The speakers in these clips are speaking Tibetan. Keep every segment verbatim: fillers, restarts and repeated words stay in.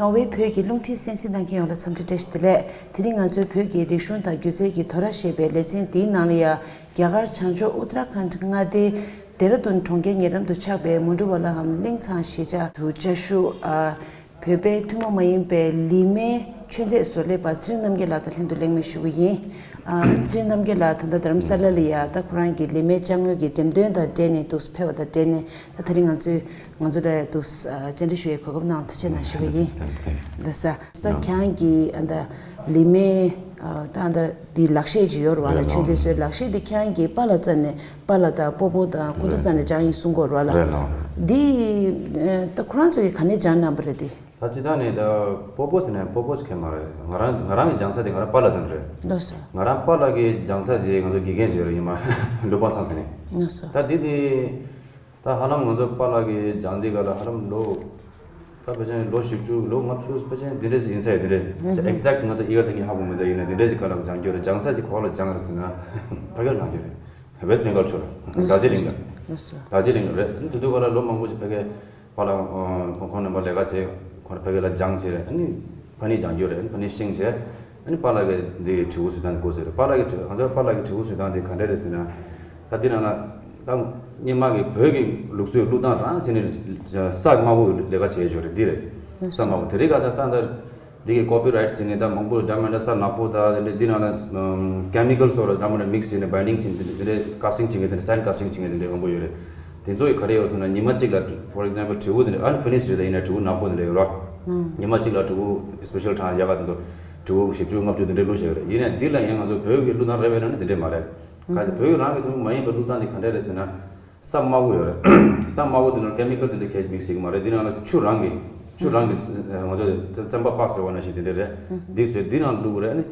ནོར་ཝེ་བོད་ཀྱི་རླུང་འཕྲིན་གསན་གཟིགས་གནང་མཁན་ཡོངས་ལ་འཚམས་འདྲི་བཀྲ་ཤིས་བདེ་ལེགས། དེ་རིང་ང་ཚོའི་བོད་ཀྱི་རིག་གཞུང་དང་སྒྱུ་རྩལ་གྱི་དོ་ར་ཞེས་པའི་ལེ་ཚན་འདིའི་ནང་ལ་ཡང་རྒྱ་གར་བྱང་ཕྱོགས་ཨུ་ཏྲ་ཁཱན་མངའ་སྡེའི་ལྡེ་ར་ལྡུན་གྲོང་ཁྱེར་ཉེ་འགྲམ་དུ་ཆགས་པའི་མུ་འབྲུ་བ་ལ་འམ་གླིང་ཚང་གཞིས་ཆགས་སུ་བཅའ་བཞུགས། ཨ། བོད་པའི་ཐུན་མོང་མ་ཡིན་པའི་ལི་མའི་མཆོད་རྫས་བཟོ་ལས་པ་ཚེ་རིང་རྣམ་རྒྱལ་ལགས་དང་ལྷན་དུ་གླེང་མོལ་ཞུ་གི་ཡིན། ཨ། ཚེ་རིང་རྣམ་རྒྱལ་ལགས་ད་ལྟ་རྡ་རམ་ས་ལ་ལ་ཡ་ད་ཁོ་རང་གི་ལི་མའི་ཅ་དངོས་ཀྱི་འགྲེམས་སྟོན་དང་འབྲེལ་ནས་འདུག་ཕེབས་པ་དང་འབྲེལ་ནས་ད་དེ་རིང་ང་ཚོས་ང་ཚོ་ལ་འདུག་བཅར་འདྲི་ཞུ་བའི་གོ་སྐབས་གནང་ཐུགས་རྗེ་གནང་ཞུ་བ་ཡིན། ལགས་སོ། ད་ཁྱེད་རང་གི་ཨ་ད་ལི་མའི་ཨ་ད་ཨ་ད་འདི་ལག་ཤེས་ཅིག་ཡོད་རེད་བ་ལ། མཆོད་རྫས་བཟོའི་ལག་ཤེས་འདི་ཁྱེད་རང་གི་པཱ་ལགས་རྩ་ནས་པཱ་ལགས་དང་སྤོ་བོ་དང་ཁོང་ཚོ་རྩ་ནས་སྦྱངས་ཡིན་གསུང་གི་ཡོད་རེད་བ་ལ། འདི་ཨ་ད་ཁོ་རང་ཚོ་གིས་ག་ནས་སྦྱངས་གནང་པ་རེད་འདི། ད་སྤྱིར་བཏང་ནས་ད་སྤོ་བོ་ཟེར་ནས་སྤོ་བོ་ཟེར་མཁན་མ་རེད། ང་རང་ང་རང་གི་སྦྱངས་ས་དེ་ང་རང་པཱ་ལགས་ཟེར་ནི་རེད། ལགས་སོ། ང་རང་པཱ་ལགས་ཀྱི་སྦྱངས་ས་ཅིག་ང་ཚོ་དགེ་རྒན་ཅིག་ཡོད་རེད། ཉི་མ་ལུག་པ་སངས་ཟེར་ནས། ལགས་སོ། ད་དེ་དེ་ད་ཧ་ལམ་ང་ཚོ་པཱ་ལགས་ཀྱི་སྦྱངས་དུས་སྐབས་ལ་ཧ་ལམ་ལོ་ད་ཕལ་ཆེར་ལོ་བཞི་བཅུ་ལོ་ལྔ་བཅུ་ཕལ་ཆེར་འདི་འདྲ་ཞིག་ཡིན་ས་ཡོད། འདི་འདྲ་ཞིག་ཨེག་ཛེག་ང་ཚོ་ཡི་གེ་དེ་གཉིས་ཧ་གོ་མི་འདུག་ཡིན་ན་འདི་འདྲ་ཞིག་སྐབས་ལ་སྦྱངས་རྒྱུ་རེད། སྦྱངས་ས་ཅིག་ག་པར་ལ་སྦྱངས་རེད་ཟེར་ན་ཕ་གིར་སྦྱངས་རྒྱུ་རེད། West Bengal ཕྱོགས་ལ། ལགས་སོ། རྡོ་རྗེ་གླིང་ལ། ལགས་སོ། རྡོ་རྗེ་གླིང་ལ་རེད། དེ་དུས་སྐབས་ལ་ལོ་མང་པོ་ཞིག་ཕ་གིར་པཱ་ལགས་ཁོང་ཁོང་རྣམ་པ་ལས་ཀ་བྱས། ཁོང་ཕ་གི་ལ་སྦྱངས་བྱས། ཨ་ནི་ཕ་ནི་སྦྱངས་རྒྱུ་རེད། ཨ་ནི་ཕ་ནི་ཤེས་བྱས། ཨ་ནི་པཱ་ལགས་ཀྱིས་འདི་དྲིལ་བུ་བཟོ་སྟངས་འགོ་ཚུགས་རེད། པཱ་ལགས་ཀྱིས་ང་ཚོའི་པཱ་ལགས་ཀྱིས་དྲིལ་བུ་བཟོ་སྟངས་དེ་ག་འདྲ་རེད་ཟེར་ན། ད་འདི་ནང་ལ་ད་སྔོན་མ་གི་བོད་ཀྱི་ལུགས་སྲོལ་བླུག་སྟངས་རང་བྱས་ནས་ས་དམར་པོ་ལས་ཀ་བྱས་ཡོད་རེད། འདི་རེད། ས་དམར་པོ་དེ་རིང་ཁ་སང་ད་ལྟ་འདི་གི་ཀོ་པི་རའེ་ཊི་ཟེར་ནས་ད་མང་པོ་འདྲ་མི་འདྲ་ས་ནག་པོ་ད་དེ་འདྲ་འདི་ནང་ལ་ཀེ་མི་ཀལ་སོགས་ལ་འདྲ་མི་འདྲ་མིག་སི་བྱས་ནས་བའིན་ཌིང་བྱས་ནས་འདི་འདྲ་ཀ་སི་ཊིང་བྱེད་མཁན་དེ་འདྲ་སན་ཀ་སི་ཊིང་བྱེད་མཁན་དེ་འདྲ་མང་པོ་ཡོད་རེད། དེ་ཚོ་ཡི་ག་རེ་ཡོད་ཟེར་ན་ཉི་མ་གཅིག་ལ་for example དྲིལ་བུ་དེ་འདྲ་ཨན་ཕི་ནིཤ་རེད། ད་ཡིན་ན་དྲིལ་བུ་ནག་པོ་དེ་འདྲ་ཡོད་ར། ཉི་མ་གཅིག་ལ་དྲིལ་བུ་སི་པེ་ཤལ་གྲངས་ཡག་ག་དེ་ཚོ་དྲིལ་བུ་བཞི་བཅུ་ལྔ་བཅུ་དེ་འདྲ་བླུགས་བཞག་ཡོད་རེད། ཡིན་ནའི་འདི་ལ་ཡང་ང་ཚོ་བོད་ཀྱི་བླུགས་སྟངས་རེད་པས་ན་ནི་དེ་འདྲས་མ་རེད། ག་ཚོད་བོད་ཀྱི་རང་གི་ཐོན་མ་ཡིན་པའི་བླུགས་སྟངས་དེ་ག་འདྲས་རེད་ཟེར་ན། ས་དམར་པོ་ཡོད་རེད། ས་དམར་པོ་དེ་ནང་ཀེ་མི་ཀལ་དེ་འདྲ་གས་མིག་སི་བྱེད་ཀྱི་མ་རེད། འདི་ནང་ལ་ཆུ་རང་གི་ཆུ་རང་གི་ང་ཚོ་བཙན་པ་པགས་བཟོས་པ་ནང་བཞིན་དེ་འདྲས་རེད། འདི་བཟོས་འདི་ནང་བླུགས་རེད། ཨ་ནི།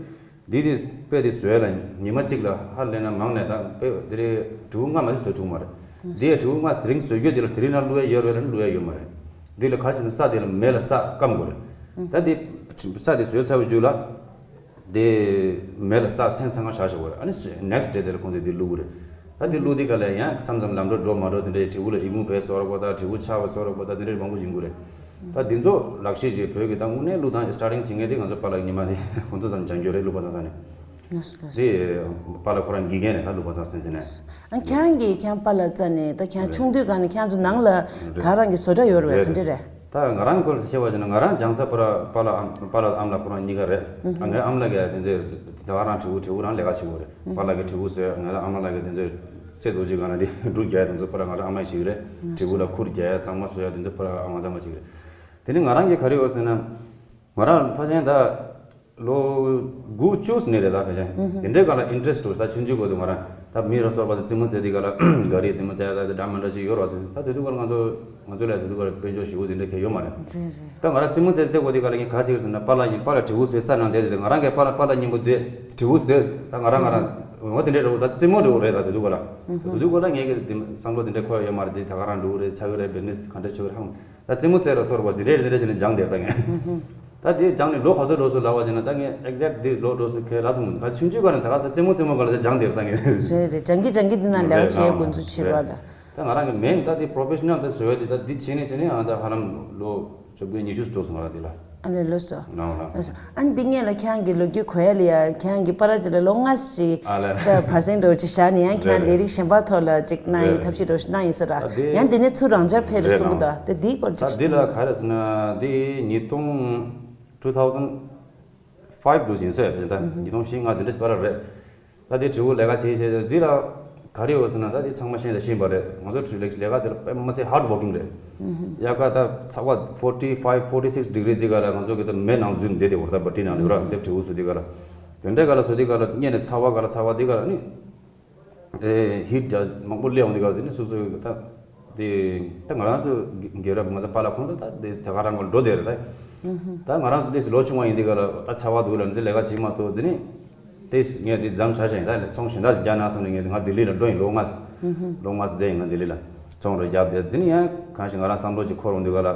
འདི་དེ་དཔེ་དེ་བཟོས་ལ་ཉི་མ་གཅིག་ལ་ཧ་ལས་ན་མང་ནས་ད་དཔེ་དེ་རེད། དྲིལ་བུ་ལྔ་མ་ཟིག་བཟོས་ཐུབ་མ་རེད། འདི་ཡ་དྲིལ་བུ་ལྔ་དེ་རིང་བཟོས་རྒྱུ་དེ་ལ་དེ་རིང་ན་བླུག་ཡ་ཡོད་རེད་ལ་བླུག་ཡ་ཡོད་མ་རེད། འདི་ལ་ག་ཅི་ཟེར་ས་དེ་ལ་མེ་ལ་ས་སྐམ་དགོས་རེད། ད་དེ་ས་དེ་བཟོས་ཚར་བའི་རྗེས་ལ་དེ་མེ་ལ་ས་མཚན་ཚང་མ་བཞག་བཞག་དགོས་རེད། ཨ་ནི་ནེག་སི་ཌེ་དེ་ལ་ཁོང་ཚོས་དེ་བླུག་གི་རེད། ད་དེ་བླུག་དུས་ག་ལ་ཡང་མཚམས་མཚམས་ལམ་འགྲོ་འགྲོ་མ་འགྲོ་དེ་འདྲའི་དྲིལ་བུ་ལ་ཡི་མུག་བས་སོ་ར་པོ་ད་དྲིལ་བུ་ཆག་བས་སོ་ར་པོ་ད་དེ་འདྲའི་མང་པོ་ཡིན་དགོས་རེད། ད་འདི་ཚོ་ལག་ཤེས་ཀྱི་བོད་ཀྱི་ད་དངོས་གནས་བླུག་སྟངས་སི་ཊར་ཊིང་བྱེད་མཁན་དེ་ང་ཚོ་པཱ་ལགས་ཉི་མ་དེ་ཁོང་ཚོ་ཚང་སྦྱང་རྒྱུ་རེད། བླུག་པ་ཚང་ས་ནས། ལགས་སོ་ལགས་སོ། དེ་པཱ་ལགས་ཁོ་རང་དགེ་རྒན་རེད། ད་བླུག་པ་ཚང་སེམས་ཅན་ནས། ཨ་ཁྱེད་རང་གིས་ཁྱེད་རང་པཱ་ལགས་རྩ་ནས་ད་ཁྱེད་རང་ཆུང་དུས་སྒང་ནས་ཁྱེད་རང་ཚོ་ནང་ལ་ད་རང་གི་བཟོ་གྲྭ་ཡོད་རེད་པས། ག་འདྲ་རེད། ད་ང་རང་སྐོར་བཤད་པ་བྱས་ན་ང་རང་སྦྱངས་ས་པཱ་ལགས་པཱ་ལགས་པཱ་ལགས་ཨ་མ་ལགས་ཁོ་རང་གཉིས་ཀ་རེད། ཨ་ངའི་ཨ་མ་ལགས་ཀྱིས་དེ་ཚོ་ད་ག་རང་དྲིལ་བུ་དྲིལ་བུ་རང་ལས་ཀ་བྱེད་དགོས་རེད། པཱ་ལགས་ཀྱིས་དྲིལ་བུ་བཟོས། ང་རང་ཨ་མ་ལགས་ཀྱིས་དེ་ཚོ་རྩེ་རྡོ་རྗེ་སྒང་ལ་དེ་འབྲུ་རྒྱག་ཡ་དེ་ཚོ་པཱ་ལགས་ང་རང་ཨ་མ་ཡིས་བྱེད་ཀྱི་རེད། དྲིལ་བུ་ལ་ཁུར་རྒྱག་ཡ་གཙང་མ་བཟོ་ཡ་དེ་ཚོ་པཱ་ལགས་ཨ་མ་གཙང་མ་བྱེད་ཀྱི་རེད། དེ་ནས་ང་རང་གིས་ག་རེ་ཡོད་ཟེར་ན། ང་རང་ཕལ་ཆེར་ད་ལོ་དགུ་བཅུ་ནས་རེད། ད་ཕལ་ཆེར་དེ་འདྲའི་སྒང་ལ་ཨིན་ཊི་རེ་སི་ཊི་འདུག་ད་ཆུང་ཆུང་སྐབས་དུས་ང་རང་ད་མི་ར་སོགས་པ་དང་རྩེད་མོ་རྩེ་དུས་སྒང་ལ་ག་རེ་རྩེད་མོ་རྩེ་ཡ་ད་དེ་འདྲ་མི་འདྲ་ཞིག་ཡོད་རེད་པ། དེ་ད་དེ་དུས་སྒང་ལ་ང་ཚོ་ང་ཚོ་ལ་དེ་དུས་སྒང་ལ་དཔལ་འབྱོར་ཞེ་པོ་དེ་འདྲ་གང་ཡང་ཡོད་མ་རེད། རེད་རེད། ད་ང་རང་རྩེད་མོ་རྩེ་རྩེ་དགོས་དུས་སྒང་ལ་ངས་ག་བྱེད་ཀྱི་རེད་ཟེར་ན། པཱ་ལགས་ཀྱིས་པཱ་ལགས་དྲིལ་བུ་བཟོས་ས་ནང་བསྡད་ཟེར་ཏེ། ང་རང་གིས་པཱ་ལགས་པཱ་ལགས་སྙིང་པོ་དེ་དྲིལ་བུ་བཟོས། ད་ང་རང་ང་རང་འོ་དེ་འདྲའི་རེད་པ། ད་རྩེད་མོ་འདྲ་པོ་རེད། ད་དེ་དུས་སྒང་ལ་དེ་དུས་སྒང་ལ་ངས་གི་དེ་བསམ་བློ་དེ་འདྲ་འཁོར་ཡོད་མ་རེད། དེ་ད་ག་རང་འགྲོ་གི་རེད། ཆགས་ཀྱི་རེད། བི་ཛི་ནེ་སི་ག་འདྲ་ཆགས་ཀྱི་རེད་ཧ་གོ། ད་རྩེད་མོ་རྩེ་ར་སོགས་པ་འདི་འདྲས་འདི་འདྲས་བྱས་ནས་སྦྱངས་བསྡད་ད་ངས། ད་དེ་སྦྱངས་ནས་ལོ་ག་ཚོད་འགྲོ་སོང་ལབ་པ་བྱས་ན་ད་ངས་ཨེག་ཛེག་ཊི་འདི་ལོ་འགྲོ་སོང་ཁས་ལེན་ཐུབ་མི་འདུག་ག་ཆུང་ཆུང་སྒང་ནས་ད་ག་ད་རྩེད་མོ་རྩེད་མོ་སྒང་ལ་སྦྱངས་བསྡད་ད་ངས། རེད་རེད། སྦྱང་གི་སྦྱང་གི་འདི་ན་ལས་ཀ་བྱེད་དགོས་ཚུལ་བྱེད་པ་ལ། ད་ང་རང་གི་མེན་ད་དེ་པོ་རོ་ཕེ་ཤ་ནལ་ད་བཟོ་ཡ་དེ་ད་འདི་བྱས་ནས་བྱས་ནས་ཨ་ད་ཧ་ལམ་ལོ་བཅོ་བརྒྱད་ཉི་ཤུ་འགྲོ་སོང་ང་རང་དེ་ལ། ཨ་ལས་ལོས་སོ། ནའོ་ལ། ལོས་སོ། ཨ་འདི་ངས་ལ་ཁྱེད་རང་གི་ལོ་རྒྱུས་གོ་ཡ་ལ་ཡ་ཁྱེད་རང་གི་པཱ་ལགས་ཅིག་ལ་ལོ་ལྔ་ཞིག་ཨ་ལས། ད་བར་གསེང་འདྲ་བོ་ཅིག་བཞག་ནས་ཡང་ཁྱེད་རང་རེད་ལས་རིགས་གཞན་པ་ཐོག་ལ་ཅིག་གནང་ཡིན། རེད། ཐབས་ཤེས་འདྲ་བོ་ཞིག་གནང་ཡིན་ས་ར། ཨ་དེ་ཡང་དེ་ནས་ཚུར་རང་འཇགས་ཕེབས་རེད་རེད་གསུང་གི་ནའོ་འདུག་ད་དེ་སྐོར་ད་ཅིག་དེ་ལ་ག་རེ་ཟེར་ན་དེ་ཉིས་སྟོང་two thousand five འདྲ་བོ་ཡིན་ས་རེད། ད་ཉིས་སྟོང་བཞི་ལྔ་དེ་འདྲ་ཞིག་པ་ར་རེད། ད་དེ་དྲིལ་བུ་ལས་ཀ་བྱེད་བྱེད་དེ་ལ་ག་རེ་ཡོད་ཟེར་ན། ད་དེ་ཚང་མ་ཤེས་དང་ཤེས་པ་རེད། ང་ཚོ་དྲིལ་ལས་ཀ་དེ་ལ་དཔེ་མི་སྲིད་ཧར་ཌི་ཝོར་ཀིང་རེད། དབྱར་ཁ་ད་ཚ་བ་ཕོར་ཊི་ཕའིབ་ཕོར་ཊི་སིགས་ཌི་གྷི་རི་དེ་ག་ལ་ང་ཚོ་གི་ད་མེ་ནང་འཛུལ་བསྡད་དེ་བར་ད་བ་ཊི་ནང་ལ་ར་དེ་དྲིལ་བུ་བཟོ་དེ་ག་ལ་དེ་འདྲ་ག་ལ་བཟོ་དེ་ག་ལ་གཉེར་ནས་ཚ་བ་ག་ལ་ཚ་བ་དེ་ག་ལ་ནི་ཨེ་ཧིཊ་རྒྱ་མང་པོ་སླེབས་འོང་དེ་ག་ལ་དེ་ནི་སོ་སོ་གི་ད་དེ་ད་ང་རང་ཚོ་རྒན་རབས་ང་ཚོ་པཱ་ལགས་ཁོང་ཚོ་ད་དེ་དེ་ག་རང་ག་འགྲོ་བསྡད་རེད། ད་ད་ང་རང་ཚོ་དེ་ལོ་ཆུང་བ་ཡིན་དེ་ག་ལ་ད་ཚ་བ་འདུག་ལ་ནི་དེ་ལས་ཀ་བྱེད་མ་ཐུབ། དེ་ནི། དེ་ངས་འདི་མཚམས་བཞག་བཞག་ཡིན། ད་ལས་ཚོང་གཞན་དག་ཞིག་རྒྱག་ན་བསམ་ནས་ངས་ང་ལྡི་ལི་ལ་འགྲོ་ཡིན། ལོ་ལྔ་ལོ་ལྔ་བསྡད་ཡིན་ང་ལྡི་ལི་ལ། ཚོང་རེ་རྒྱབ་བསྡད། དེ་ནི་ཡང་གང་ཞིག་ང་རང་བསམ་བློ་ཅིག་འཁོར་འོང་དུས་ག་ལ།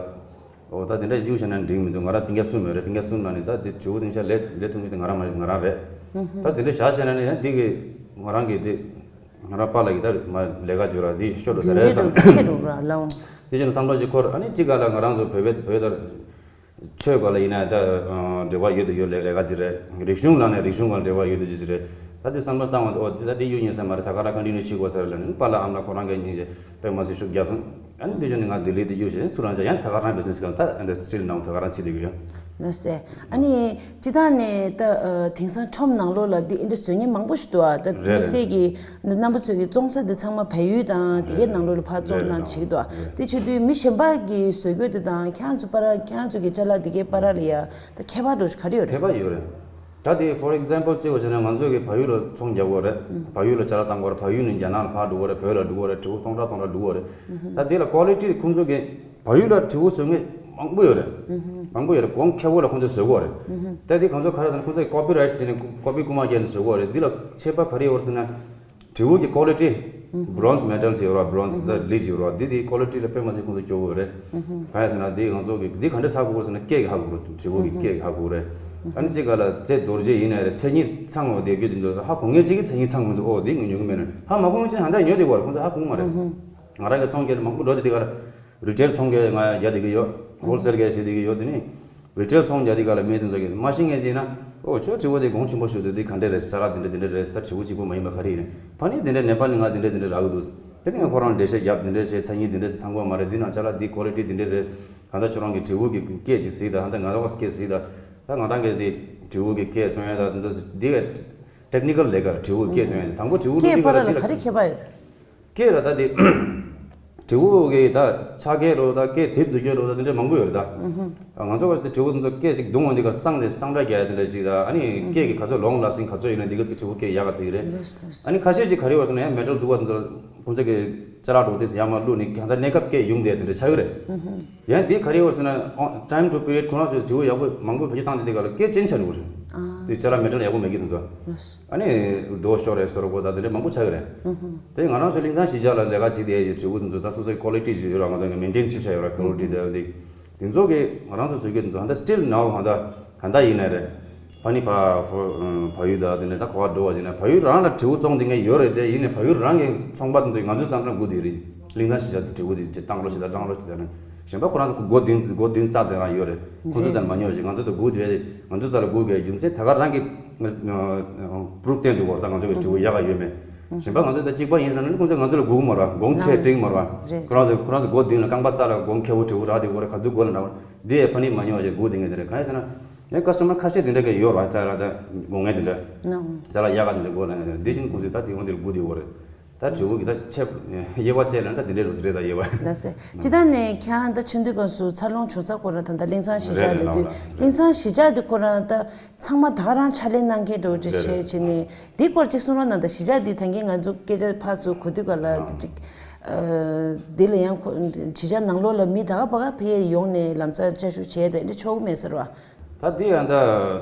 འོ་ད་དེ་འདྲ་གཡུག་བྱས་ན་འགྲིག་མི་འདུག་ང་རང་སྤུན་ཀྱག་གསུམ་ཡོད་རེད། སྤུན་ཀྱག་གསུམ་ནང་ནས་ད་དེ་བྱིའུ་དེ་ཤ་ལས་ལས་ཐུབ་མི་དེ་ང་རང་མ་ང་རང་རེད། ད་དེ་འདྲ་བཞག་བྱས་ན་ནི་ཡང་འདི་གི་ང་རང་གི་དེ་ང་རང་པཱ་ལགས་ཀྱི་ད་མ་ལས་ཀ་བྱོས་ར་འདི་ཤོར་འགྲོ་ས་རེད་བསམ། ཆེ་འགྲོ་ར་ལའོ། དེ་བྱས་ན་བསམ་བློ་ཅིག་འཁོར། ཨ་ནི་གཅིག་ག་ལ་ང་རང་ཚོ་བོད་པའི་བོད་དར། ཆོས་སྐོར་ལ་ཡིན་ན་ད་འབྲེལ་བ་ཡོད་དུ་ཡོད་ལས་ལས་ཀ་ཅིག་རེད། རིག་གཞུང་ལ་ནས་རིག་གཞུང་སྐོར་འབྲེལ་བ་ཡོད་དུ་ཅི་ཅི་རེད། ད་དེ་བསམ་བློ་བཏང་བ་དེ་ཨོ་དེ་ད་དེ་གཡུ་ཉན་ས་མ་རེད། ད་ག་རང་ག་འདྲི་ནས་བྱེད་དགོས་ས་རེད་ལ་ནི་པཱ་ལགས་ཨ་མ་ལགས་ཁོ་རང་གིས་སྙིང་རྗེ་དཔེ་མ་སྲིད་ཤུགས་རྒྱབ་སོང་། ཨ་ནི་དེ་བཞིན་ནི་ང་ལྡི་ལི་དེ་གཡུ་ཞེས་ཚུར་རང་ཅག་ཡང་ད་ག་རང་བི་ཛི་ནེ་སི་སྐོར་ད་ཨ་འདི་སི་ཊིལ་ནང་ད་ག་རང་བྱེད་དུ་ཡོད། ལགས་སེ། ཨ་ནི་སྤྱི་བཏང་ནས་ད་དེང་སང་ཁྲོམ་ནང་ལོགས་ལ་འདི་འདི་བཟོ་མཁན་མང་པོ་ཞིག་འདུག་ཨ། ད་རེད་མི་སེར་གྱི་འདི་རྣམ་པ་ཚོས་ཀྱི་བཙོང་ས་འདི་ཚང་མ་བལ་ཡུལ་དང་དེ་གའི་ནང་ལོགས་ལ་ཕར་བཙོང་རེད་དང་བྱེད་ཀྱི་འདུག་ཨ། རེད། དེ་བྱེད་དུས་མི་གཞན་པ་གིས་བཟོ་རྒྱུ་དེ་དང་ཁྱེད་རང་ཚོ་པར་ཁྱེད་རང་ཚོ་གི་ཅ་ལག་དེ་གའི་པར་ལ་ཡ་ད་ཁྱད་པར་འདྲ་ག་རེ་ཡོད་རེད། ཁྱད་པར་ཡོད་རེད། ད་དེ་for example བརྩི་བ་བྱས་ན་ང་ཚོ་གི་བལ་ཡུལ་ལ་ཚོང་རྒྱག་གི་ཡོད་རེད། བལ་ཡུལ་ལ་ཅ་ལག་བཏང་གི་ཡོད་རེད། བལ་ཡུལ་ནས་རྒྱ་ནག་ལ་ཕར་འགྲོ་གི་ཡོད་རེད། བོད་ལ་འགྲོ་གི་ཡོད་རེད། དྲིལ་བུ་སྟོང་ཕྲག་སྟོང་ཕྲག་འགྲོ་གི་ཡོད་རེད། ད་དེ་ལ་ཀོ་ལི་ཊི་ཁོང་ཚོ་གི་བལ་ཡུལ་ལ་དྲིལ་བུ་བཟོ་མཁན་མང་པོ་ཡོད་རེད། མང་པོ་ཡོད་རེད། གོང་ཁེ་བོ་ལ་ཁོང་ཚོས་བཟོ་གི་ཡོད་རེད། ད་དེ་གང་ཚོ་ག་རེ་ཟེར་ན་ཁོང་ཚོས་ཀོ་པི་རའིཊ་བྱས་ནས་ཀོ་པི་རྐུ་མ་བརྒྱབ་ནས་བཟོ་གི་ཡོད་རེད། འདི་ལ་ཁྱད་པར་ག་རེ་ཡོད་རེད་ཟེར་ན། དྲིལ་བུ་གི་ཀོ་ལི་ཊི། bronze metal ཅིག་ཡོད་རེད། bronze ད་ལི་ཅིག་ཡོད་རེད། འདི་དེ་ཀོ་ལི་ཊི་ལ་དཔེ་མ་སྲིད་ཁོང་ཚོ་སྐྱོ་བོ་རེད། གང་ཡིན་ཟེར་ན་དེ་ང་ཚོ་གི་འདི་ག་འདྲ་ཧ་གོ་དགོས་ཟེར་ན་སྐད་ཀྱིས་ཧ་གོ་དགོས། དྲིལ་བུ་གི་སྐད་ཀྱིས་ཧ་གོ་རེད། ཨ་ནི་གཅིག་ག་ལ་རྩེ་རྡོ་རྗེ་ཡིན་ནའི་རེད། མཚན་ཉིད་ཚང་བ་དེ་རྒྱུ་དེ་ཚོ་ཧ་གོ་མཁན་གཅིག་གིས་མཚན་ཉིད་ཚང་མི་འདུག་ཨོ་འདི་ངོ་ཉོ་གི་མེད་ནས་ཧ་མ་གོ་མཁན་གཅིག་ཧ་ད་ཉོ་བསྡད་ཡོད་རེད། ཁོང་ཚོ་ཧ་གོ་གི་མ་རེད། ང་རང་གི་ཚོང་རྒྱག་ནས་མང་པོ་འགྲོ་དེ་དེ་ག་རེད། རི་ཊེལ་ཚོང་རྒྱག་ང་རྒྱག་བསྡད་ཀྱི་ཡོད། ཧོལ་སེལ་རྒྱག་བྱེད་བསྡད་ཀྱི་ཡོད། དེ་ནི་རི་ཊེལ་ཚོང་རྒྱག་དེ་ག་ལ་མི་དེ་ཚོ་གི་མ་ཤེས་མཁན་ཅིག་ཡིན་ན། ཨོ་ཁྱོད་དྲིལ་བུ་དེ་གོང་ཆེན་པོ་ཞིག་འདུག་དེ་ག་འདྲ་རེད། ཅ་ལག་དེ་འདྲ་དེ་འདྲ་རེད། ད་དྲིལ་བུ་གཅིག་པུ་མ་ཡིན་པ་ག་རེ་ཡིན་ནས་ཕ་ནི་དེ་འདྲ་ནེ་པ་ལི་ང་དེ་འདྲ་དེ་འདྲ་རག་གི་འདུག་དེ་ནི་ཁོ་རང་འགྲེལ་བཤད་རྒྱབ། དེ་འདྲ་བྱས་མཚན་ཉིད་དེ་འདྲ་བྱས་ཚང་གོ་མ་རེད། འདི་ནང་ཅ་ལག་འདི་ཀོ་ལི་ཊི་དེ་འདྲ་རེད། གང་ལྟར་ཁྱོད་རང་གི་དྲིལ་བུ་གི་སྐད་ཅིག་གཟིགས་དང་། ད་ང་རང་གི་སྐད་གཟིགས་དང་། ད་ང་རང་གི་དེ་དྲིལ་བུ་གི་སྐད་སྟོན་ཡ་ད་འདི་འདི་ག་ཊེག་ནི་ཀལ་ལས་ཀ་རེད། དྲིལ་བུ་གི་སྐད་སྟོན་ཡ་དེ་དང་པོ་དྲིལ་བུ་སྐད་བླུགས་དུས་པར་ལ་ག་རེ་ཁྱད་པར་ཡོད། སྐད་ལ་ད་དེ། དྲིལ་བུ་གི་ད་ཆ་སྐད་རོ་ད་སྐད་དེབ་འདུག་སྐད་རོ་ད་དེ་འདྲ་མང་པོ་ཡོད་རེད་ད། ང་ཚོ་བར་དེ་དྲིལ་བུ་དེ་ཚོ་སྐད་ཅིག་རྡུང་བ་འདི་ག་སང་དེ་སང་སྒྲ་རྒྱག་ཡ་དེ་འདྲ་ཅིག་ད། ཨ་ནི་སྐད་ཀྱི་ག་ཚོད་long lasting ག་ཚོད་ཡོད་ན་འདི་ག་ཚོད་དྲིལ་བུ་སྐད་ཡག་ག་ཚིག་རེད། ལགས་ལགས། ཨ་ནི་ཁ་ཤས་ཅིག་ག་རེ་ཡོད་ཟེར་ན་ཡང་མེ་ཊལ་འདུག་བ་དེ་ཚོ་ཁོང་ཚོ་གི་ཅ་ལག་འགྲོ་དེ་ཡར་མར་བླུགས་ནས་གང་ལྟར་གནས་སྐབས་སྐད་ཡོང་དེ་དེ་འདྲ་ཆགས་ཀྱི་རེད། ཡང་འདི་ག་རེ་ཡོད་ཟེར་ན་time to period ཁོ་རང་ཚོས་དྲིལ་བུ་ཡག་པོ་མང་པོ་བེད་སྤྱོད་བཏང་དེ་དེ་ག་ལ་སྐད་ཅན་ཆགས་འགྲོ་གི་རེད། དེ་ཅ་ལག་མེ་ཊལ་ཡག་པོ་མེད་ཀྱི་དེ་ཚོ། ཨ་ནི་རྡོ་ཤོར་རེད་ཟེར་རོ་གོ་ད་དེ་འདྲ་མང་པོ་ཆགས་ཀྱི་རེད། དེ་ང་རང་ཚོ་གླིང་ཚང་གཞིས་ཆགས་ལ་ལས་ཀ་བྱེད་དེ་ཡི་དྲིལ་བུ་དེ་ཚོ་ད་སོ་སོའི་ཀོ་ལི་ཊི་ཞིག་ཡོད་ར། ང་ཚོ་གི་མེན་ཊེན་བྱེད་བྱ་ཡོད་ར། ཀོ་ལི་ཊི་དེ་དེ་དེ་ཚོ་གི་ང་རང་ཚོ་བཟོ་རྒྱུ་དེ་ཚོ་ཧ་ད་སི་ཊིལ་ནའོ་ཧ་ད་ཧ་ད་ཡིན་ནའི་རེད། ཕ་ནི་ཕ་ཕ་ཡུལ་ད་དེ་ནས་ད་གོ་བ་འགྲོ་བ་བྱས་ན་ཕ་ཡུལ་རང་ལ་དྲིལ་བུ་བཙོང་དེ་ངས་ཡོད་རེད། དེ་ཡིན་ནའི་ཕ་ཡུལ་རང་གི་ཚོང་པ་དེ་ཚོ་ང་ཚོའི་བསམ་བློ་སྒུག་དེ་རེད། གླིང་ཚང་གཞིས་ཆགས་དེ་དྲིལ་བུ་དེ་བཏང་རོགས་བྱེད་ད་བཏང་རོགས་བྱེད་ད་ནི་གཞན་པ་ཁོ་རང་ཚོ་སྒོ་བདུན་སྒོ་བདུན་རྩ་དེ་རང་ཡོད་རེད། ཁོ་ཚོ་དང་མ་ཉོ་ཞིག་ང་ཚོ་དང་སྒུག་དེ་ང་ཚོ་རྩ་ལ་སྒུག་པའི་རྒྱུ་མཚན་ད་ག་རང་གི་པུ་རུབ་བསྟན་འདུག་གོ་ད་ང་ཚོ་གི་དྲིལ་བུ་ཡག་ག་ཡོད་མེད། གཞན་པ་ང་ཚོ་ད་གཅིག་པ་ཡིན་ཟེར་ན་ནི་ཁོང་ཚོས་ང་ཚོ་ལ་སྒུག་མ་ར་དགོངས་ཆེ་དྲིང་མ་ར། རེད། ཁོ་རང་ཚོ་ཁོ་རང་ཚོ་སྒོ་བདུན་ལ་རྐང་པ་རྩ་ལ་དགོངས་ཁེ་བོ་དྲིལ་བུ་རག་དེ་གོ་ར་ག་དུས་སྒོ་ལ་འགྲོ་འདི་ཡས་ཕ་ནི་མ་ཉོ་ཞེས་སྒུག་དེ་ངས་དེ་རེད། གང་ཡིན་ཟེར་ན་ངའི་ཀ་སི་ཊ་མར་ཁ་ཤས་དེ་འདྲ་གི་ཡོད་ར། ཅ་ལག་ད་དགོངས་ངེས་དེ་འདྲ་ཅ་ལག་ཡག་ག་དེ་འདྲ་སྒོ་ལ་ངས་དེ་འདྲ་འདི་བཞིན་ཁོང་ཚོས་ད་དེ་འོང་དེར་སྒུག་དེ་གོ་རེད། ད་དྲིལ་བུ་གི་ད་ཆེ་དབྱེ་བ་བཅས་ལ་ད་དེ་འདྲའི་ལོ་ཚོད་རེད། ད་དབྱེ་བ། ལགས་སེ། སྤྱི་བཏང་ནས་ཁྱེད་རང་ད་ཆུང་དུས་སྐབས་སུ་འཚར་ལོངས་བྱུང་ས་ཁོ་རང་ད་ལྟ་གླིང་ཚང་གཞིས་ཆགས་ལ་ལ་དུས་རེད། གླིང་ཚང་གཞིས་ཆགས་དེ་ཁོ་རང་ད་ཚང་མ་ད་ག་རང་ཕྱག་ལས་གནང་མཁན་འདྲ་བོ་ཅིག་རེད་བྱས་རེད། བྱས་ནས་དེའི་སྐོར་ཅིག་གསུང་རོགས་གནང་། ད་གཞིས་ཆགས་དེ་ད་གིན་ང་ཚོ་སྐད་ཆ་ཕར་ཚུར་གོ་དུས་ག་ལ་ཅིག་དེ་ལ་ཡང་ཁོ་གཞིས་ཆགས་ནང་ལོགས་ལ་མི་ད་ག་ཕ་ག་ཕེ་ཡོང་ནས་ལམ་སང་བཅའ་བཞུགས་བྱས་དེ་འདྲ་ཆོག་གི་མེད་ཟེར་བ། ད་འདི་ཡང་ད་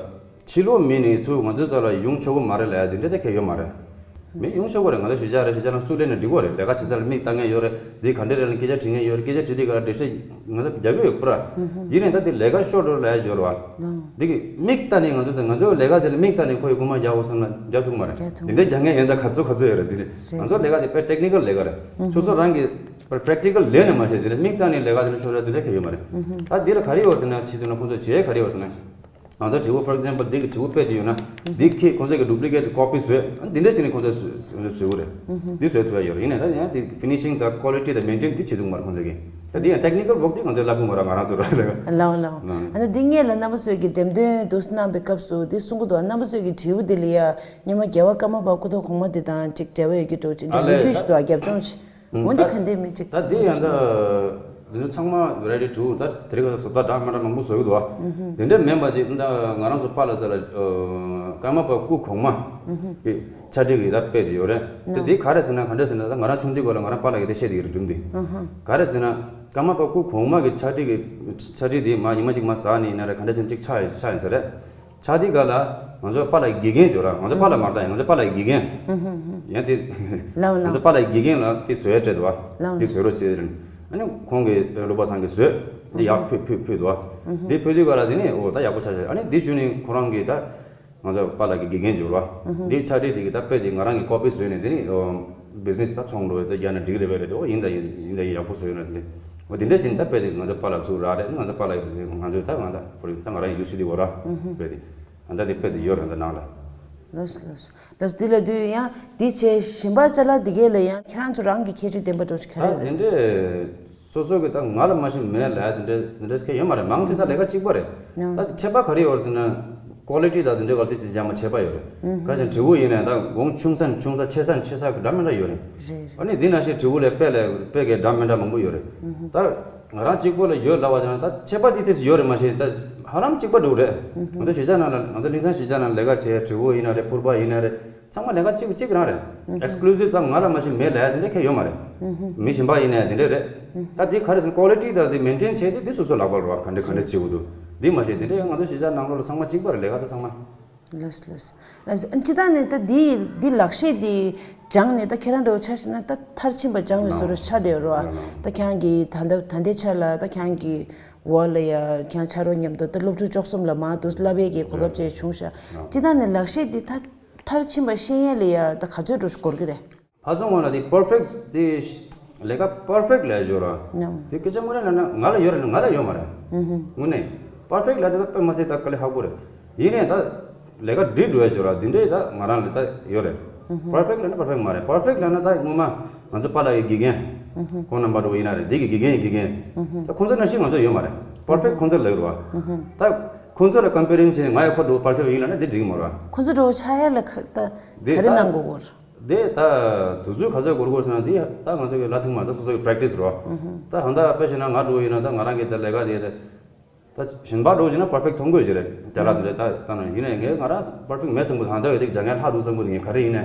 ཕྱི་ལོགས་མི་ནི་ཚུར་ང་ཚོའི་རྩ་ལ་ཡོང་ཆོག་གི་མ་རེད་ལབ་ཡ་དེ་འདྲ་ད་གལ་ཡོད་མ་རེད། མི་ཡོང་ཆོག་གི་རེད། ང་ཚོ་གཞིས་ཆགས་རེད། གཞིས་ཆགས་ནང་སུ་སླེབས་ནས་འགྲིག་གི་རེད། ལས་ཀ་བྱེད་ས་ལ་མིག་ལྟ་མཁན་ཡོད་རེད། འདི་ག་འདྲ་རེད་ལ་སྐད་ཆ་དྲི་མཁན་ཡོད་རེད། སྐད་ཆ་དྲི་དུས་ག་ལ་འགྲེལ་བཤད་ང་ཚོ་རྒྱག་གི་ཡོད་པ་ར། ཡིན་ནའི་ད་འདི་ལས་ཀ་ཤོར་འགྲོ་ལབ་ཡ་ཡོད་རེད་བ། འདི་གི་མིག་ལྟ་ནས་ང་ཚོ་ད་ང་ཚོའི་ལས་ཀ་དེ་ལ་མིག་ལྟ་ནས་ཁོ་ཡི་རྐུན་མ་རྒྱག་འོ་བསམ་ན་རྒྱག་ཐུབ་མ་རེད། རྒྱག་ཐུབ་འདི་འདྲ་རྒྱག་མཁན་ཡོད་ད་ག་ཚོད་ག་ཚོད་ཡོད་རེད། འདི་ནི་རེད། ང་ཚོ་ལས་ཀ་དེ་དཔེ་ཊེག་ནི་ཀལ་ལས་ཀ་རེད། སོ་སོ་རང་གི་པར་པྲེག་ཊི་ཀལ་ལས་ནས་མ་བྱས་དེ་ལ་མིག་ལྟ་ནས་ལས་ཀ་དེ་ལ་ཤོར་ཡ་དེ་འདྲ་གལ་ཡོད་མ་རེད། ད་འདི་ལ་ག་རེ་ཡོད་ཟེར་ན་ཕྱི་དོན་ན་ཁོང་ཚོས་བྱས་ག་རེ་ཡོད་ཟེར་ན། ང་ཚོ་དྲིལ་བུ་for example འདི་གི་དྲིལ་བུ་དཔེ་ཅིག་ཡོད་ན་འདི་ཁྱེད་ཁོང་ཚོ་གི་ཌུབ་ལི་ཀེ་ཊི་ཀོ་པི་བཟོས། ཨ་འདི་འདྲ་བྱས་ནས་ཁོང་ཚོས་བཟོ་བཟོ་གི་རེད། འདི་བཟོས་ཐུབ་ཡ་ཡོད་རེད། ཡིན་ནའི་ད་ཡང་དེ་ཕི་ནི་ཤིང་དང་ཀོ་ལི་ཊི་དང་མེན་ཊེན་འདི་བྱེད་ཐུབ་མ་རེད་ཁོང་ཚོ་གིས། ད་འདི་ཡང་ཊེག་ནི་ཀལ་ཝོག་འདི་ང་ཚོས་ལབ་ཐུབ་མ་རེད། ང་རང་ཚོ་ར་ལབ། ལའོ་ལའོ། ཨ་ནི་འདི་སྔོན་ལ་རྣམ་པ་ཚོས་ཀྱི་འགྲེམས་སྟོན་དུ་གནང་པའི་སྐབས་སུ་འདི་གསུང་གི་འདུག་རྣམ་པ་ཚོས་ཀྱི་དྲིལ་བུ་འདི་ལ་ཡ་སྔོན་མ་རྒྱལ་བ་ཀརྨ་པ་སྐུ་ཐོག་གོང་མ་འདི་དང་ཅིག་འབྲེལ་བ་ཡོད་ཀྱི་འདུག་ཅིག་ཨ་འདྲ་ལས་མོས་གུས་ཤིག་འདུག་རྒྱབ་ལྗོངས་ཤིག་འོ་འདི་ག་འདྲའི་མི་གཅིག་ད་འདི་ཡང་ད་འདི་ཚོ་ཚང་མ་རེ་ཌི་ཊུ་ད་དེ་རིང་ཁ་སང་བཟོ་ལྟ་འདྲ་མི་འདྲ་མང་པོ་བཟོ་གི་འདུག་དེ་འདྲ་མིན་པ་ཅིག་ད་ང་རང་ཚོ་པཱ་ལགས་ཚོ་ལ་ཀརྨ་པ་སྐུ་གོང་མ་གི་ཕྱག་བྲིས་ཀྱི་ད་དཔེ་ཅིག་ཡོད་རེད། དེ་འདི་ག་རེ་ཟེར་ན་ག་འདྲ་ཟེར་ན་ད་ང་རང་ཆུང་དུས་སྐབས་ལ་ང་རང་པཱ་ལགས་ཀྱིས་དེ་བཤད་བསྡད་ཀྱི་རེད་སྒྲུང་འདི། ག་རེ་ཟེར་ན་ཀརྨ་པ་སྐུ་གོང་མ་གི་ཕྱག་བྲིས་ཀྱི་ཕྱག་བྲིས་དེ་མ་ཉི་མ་གཅིག་མ་ཟ་ནས་ཡིན་ན་རེད། ག་འདྲ་ཅིག་ཅིག་ཆགས་ཡིན་ཆགས་ཡིན་ས་རེད། ཆགས་དུས་ག་ལ་ང་ཚོ་པཱ་ལགས་དགེ་རྒན་ཅིག་ཡོད་ར། ང་ཚོ་པཱ་ལགས་མ་རེད་ད། ང་ཚོ་པཱ་ལགས་དགེ་རྒན། ཡང་དེ་ལའོ་ལའོ། ང་ཚོ་པཱ་ལགས་དགེ་རྒན་ལ་དེ་བཟོ་ཡ་སྤྲད་འདུག་བ། ལའོ་དེ་བཟོ་རོགས་བྱས་རན། ཨ་ནི་ཁོང་གི་བློ་པ་ཚང་གིས་བཟོས། དེ་ཡག་ཕུལ་ཕུལ་ཕུལ་འདུག་བ། དེ་ཕུལ་དུས་ག་ལ་དེ་ནི་འོ་ད་ཡག་པོ་ཆགས་ཆགས། ཨ་ནི་དེ་བྱུང་ནས་ཁོ་རང་གིས་ད་ང་ཚོ་པཱ་ལགས་ཀྱི་དགེ་རྒན་ཅིག་ཡོད་ར། དེ་ཕྱག་བྲིས་དེ་གི་ད་དཔེ་དེ་ང་རང་གིས་ཀོ་པི་བཟོས་ནས་དེ་ནི་བི་ཛི་ནེ་སི་ད་ཚོང་འགྲོ་ད་རྒྱག་ན་འགྲིག་རེད་པས་རེད། དེ་འོ་ཡིན་ད་ཡིན་ཡིན་ད་ཡིན་ཡག་པོ་བཟོས་ཡོད་ན་དེ། འོ་དེ་འདྲ་བྱས་ནས་ད་དཔེ་དེ་ང་ཚོ་པཱ་ལགས་ཚུར་རག་རེད། ང་ཚོ་པཱ་ལགས་ང་ཚོས་ད་ང་ད་ཕོ་རིགས་ད་ང་རང་ཡུལ་ཤུལ་དེ་འོ་ར་དཔེ་དེ་ཨ་ད་དེ་དཔེ་དེ་ཡོད་རེད་ད་ནང་ལ། ལགས་སོ་ལགས་སོ། ལགས་སོ། དེ་ལ་དུས་ཡང་དེ་བྱས་གཞན་པ་ཅ་ལག་དེ་གས་ལ་ཡང་ཁྱེད་རང་ཚོ་རང་གི་ཁྱད་ཆོས་ལྡན་པ་འདྲ་ཞིག་ག་རེ་ད་ཡོད་དེ་རེད། འདྲས་སོ་སོ་གི་ད་ང་ལ་མ་ཤེས་མེད་ལ་དེ་འདྲས་དེ་འདྲས་སྐད་ཡོད་མ་རེད། མང་ཆེ་ད་ལས་ཀ་གཅིག་པ་རེད། ད་ཁྱད་པར་ག་རེ་ཡོད་ཟེར་ན། ཀོ་ལི་ཊི་དང་དེ་འདྲའི་ག་ལ་དེ་དེ་འཇམ་མ་ཆད་པ་ཡོད་རེད། ག་ཅིག་དྲིལ་བུ་ཡིན་ནའི་ད་གོང་ཆུང་ས་ནས་ཆུང་ས་ཆེ་ས་ནས་ཆེ་ས་གི་འདྲ་མི་འདྲ་ཡོད་རེད། རེད་རེད། ཨ་ནི་འདི་ནང་བཞིན་དྲིལ་བུ་ལས་དཔེ་ལས་དཔེ་གའི་འདྲ་མི་འདྲ་མང་པོ་ཡོད་རེད། ད་ང་རང་གཅིག་པོ་ལ་ཡོད་ལབ་པ་ཅིག་ན་ད་ཁྱད་པར་དེ་དེ་ཡོད་རེད་མ་གཞི་ད་ཧ་ལམ་གཅིག་པ་འདྲ་རེད། ང་ཚོ་གཞིས་ཆགས་ནང་ལ་ང་ཚོ་གླིང་ཚང་གཞིས་ཆགས་ནང་ལས་ཀ་བྱས་དྲིལ་བུ་ཡིན་ན་རེད། ཕུར་པ་ཡིན་ན་རེད། ཚང་མ་ལས་ཀ་གཅིག་གཅིག་རང་རེད། ཨེག་སི་ཀུ་ལུ་སིབ་ད་ང་ལ་མ་གཞི་མེད་ལབ་ཡ་དེ་འདྲ་གང་ཡང་ཡོད་མ་རེད། མི་གཞན་པ་ཡིན་ནའི་དེ་འདྲ་རེད། ད་དེ་ག་རེ་ཟེར་ན་ཀོ་ལི་ཊི་དང་དེ་མེན་ཊེན་བྱས་ཏེ་དེ་སོ་སོ་ལག་པར་རེད་བ། ག་འདྲ་ག་འདྲ་བྱེད་དགོས་འདུག་དེ་མ་གཞི་དེ་འདྲ་ཡང་ང་ཚོ་གཞིས་ཆགས་ནང་ལོགས་ལ་ཚང་མ་གཅིག་པ་རེད། ལས་ཀ་ད་ཚང་མ། ལགས་ལགས། ལགས་སོ། སྤྱིར་བཏང་ནས་ད་འདི་འདི་ལག་ཤེས་འདི་སྦྱངས་ནས་ད་ཁྱེད་རང་འདྲ་བོ་ཆ་བཞག་ན་ད་མཐར་ཕྱིན་པ་སྦྱངས་པའི་བཟོ་འདྲ་ཆགས་བསྡད་ཡོད་རེད་བ། ད་ཁྱེད་རང་གིས་ད་ལྟ་ད་ལྟའི་ཆ་ལ་ད་ཁྱེད་རང་གི་འོག་ལ་ཡ་ཁྱེད་རང་ཆ་རོགས་མཉམ་དུ་ད་སློབ་ཕྲུག་བཅུ་གསུམ་ལ་མང་དུ་བསླབ་པའི་གི་གོ་སྐབས་བཅས་བྱུང་ཤག་སྤྱིར་བཏང་ནས་ལག་ཤེས་འདི་ད་མཐར་ཕྱིན་པ་ཤེས་ཡས་ལ་ཡ་ད་ག་ཚོད་འགྲོ་འགོར་གི་རེད། ཕ་སོང་བ་ལ་དེ་པར་ཕེག་དེ་ལས་ཀ་པར་ཕེག་ལས་སྦྱོར་ར། ནམ། དེ་སྐད་ཆ་དངོས་གནས་ལབ་ན་ང་ལ་ཡོད་རེད་ང་ལ་ཡོད་མ་རེད། དངོས་གནས་པར་ཕེག་ལས་དེ་ད་དཔེ་མ་སྲིད་ད་དཀའ་ལས་ཁག་པོ་རེད། ཡིན་ནའི་ད་ལས་ཀ་འགྲིག་འགྲོ་ཡ་སྦྱོར་ར་འདི་འདྲས་ད་ང་རང་ལ་ད་ཡོད་རེད། པར་ཕེག་ལབ་ན་པར་ཕེག་མ་རེད། པར་ཕེག་ལབ་ན་ད་སྔོན་མ་ང་ཚོ་པཱ་ལགས་ཀྱི་དགེ་རྒན་ཁོང་རྣམ་པ་འགྲོ་ཡིན་ན་རེད། འདི་གི་དགེ་རྒན་ཡི་དགེ་རྒན་ད་ཁོང་ཚོ་ནང་བཞིན་ང་ཚོ་ཡོད་མ་རེད། པར་ཕེག་ཁོང་ཚོ་ལ་ཡོད་རེད་བ། ད་ཁོང་ཚོ་ལ་ཀམ་པེ་རིང་བྱས་ནས་ང་ཡང་ཁོ་འགྲོ་པར་ཕེག་ཡིན་ལབ་ན་འདི་འགྲིག་གི་མ་རེད་བ། ཁོང་ཚོ་འགྲོ་ཆགས་ཡ་ལ་ད་ག་རེ་གནང་དགོས་གོ། དེ་ད་དུས་ཚོད་ག་ཚོད་འགོར་དགོས་ཟེར་ན་དེ་ད་ང་ཚོ་གི་ལ་ཐུག་མ་ད་སོ་སོ་གི་པེ་རེག་ཊི་སི་རོ། ད་ཧང་ད་དཔེ་བྱས་ན་ང་འགྲོ་ཡིན་ན་ད་ང་རང་གི་ད་ལས་ཀ་དེ་ད་གཞན་པ་འགྲོ་བྱས་ན་པར་ཕེག་ཐོན་དགོས་ཞིག་རེད། དེ་ལ་དེ་ད་ད་ནང་ཡིན་ནའི་ངས་ང་རང་པར་ཕེག་མེད་བསམ་གི། ཧང་ད་གི་དེ་སྦྱང་ཡ་ལྷག་འདུག་བསམ་གི། དེ་ངས་ག་རེ་ཡིན་ནའི་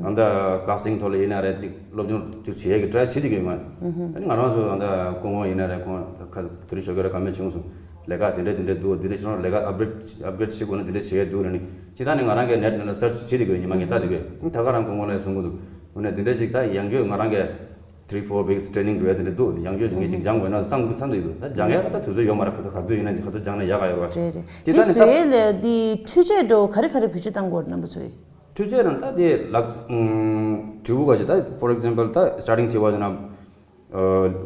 ཧང་ད་ཀ་སི་ཊིང་ཐོག་ལ་ཡིན་ན་རེད། དེ་སློབ་སྦྱོང་དེ་བྱེད་ཡ་གི་ཊ་རའི་བྱེད་དེ་གི་ཡོད། ང་ང་རང་ཚོ་ཧང་ད་སྐུ་ངོ་ཡིན་ན་རེད། ཁོང་ད་ཁ་དེ་རིང་ཞོགས་ཀས་ར་ཀ་མེད་བྱུང་སོང་། ལས་ཀ་དེ་འདྲས་དེ་འདྲས་འདུག་དེ་འདྲས་ཤོར་ལས་ཀ་ཨབ་གྲེ་ཌི་ཨབ་གྲེ་ཌི་བྱེད་དགོས་ན་དེ་འདྲས་བྱེད་ཡས་འདུག་ལབ་ནི་ཅི་ད་ནི་ང་རང་གི་ནེཊ་ནང་ལ་སར་ཆི་བྱེད་དེ་དགོས་ཉི་མ་ངས་ལྟ་དེ་དགོས། ད་ག་རང་སྐུ་ངོ་ལ་གསུང་གི་འདུག་འོ་ནས་དེ་འདྲས་ཞིག་ད་ཡང་བསྐྱར་ང་རང་གི་three four weeks training འགྲོ་ཡས་དེ་འདྲས་འདུག་ཡང་བསྐྱར་ཞིག་ངས་ཅིག་སྦྱང་དགོས་ན་བསམ་གི་བསམ་དུ་ཡོད་འདུག་ད་སྦྱང་ཡས་ད་དུས་ཚོད་ཡོད་མ་རེད། ག་ད་ག་དུས་ཡིན་ན་ག་དུས་སྦྱང་ན་ཡག་ག་ཡོད་རེད། རེད་རེད། ཅི་དེ་ད་ནི་ད་བཟོ་ཡས་ལ་དེ་འཕྲུལ་ཆས་འགྲོ་ག་རེ་ག་རེ་བེད་སྤྱོད་བཏང་དགོས་རེད་རྣམ་པ་ཚོས། འཕྲུལ་ཆས་རང་ད་དེ་ལག་དྲིལ་བུ་ག་ཅིག་ད་for example ད་starting བྱེད་པ་ཟེར་ན།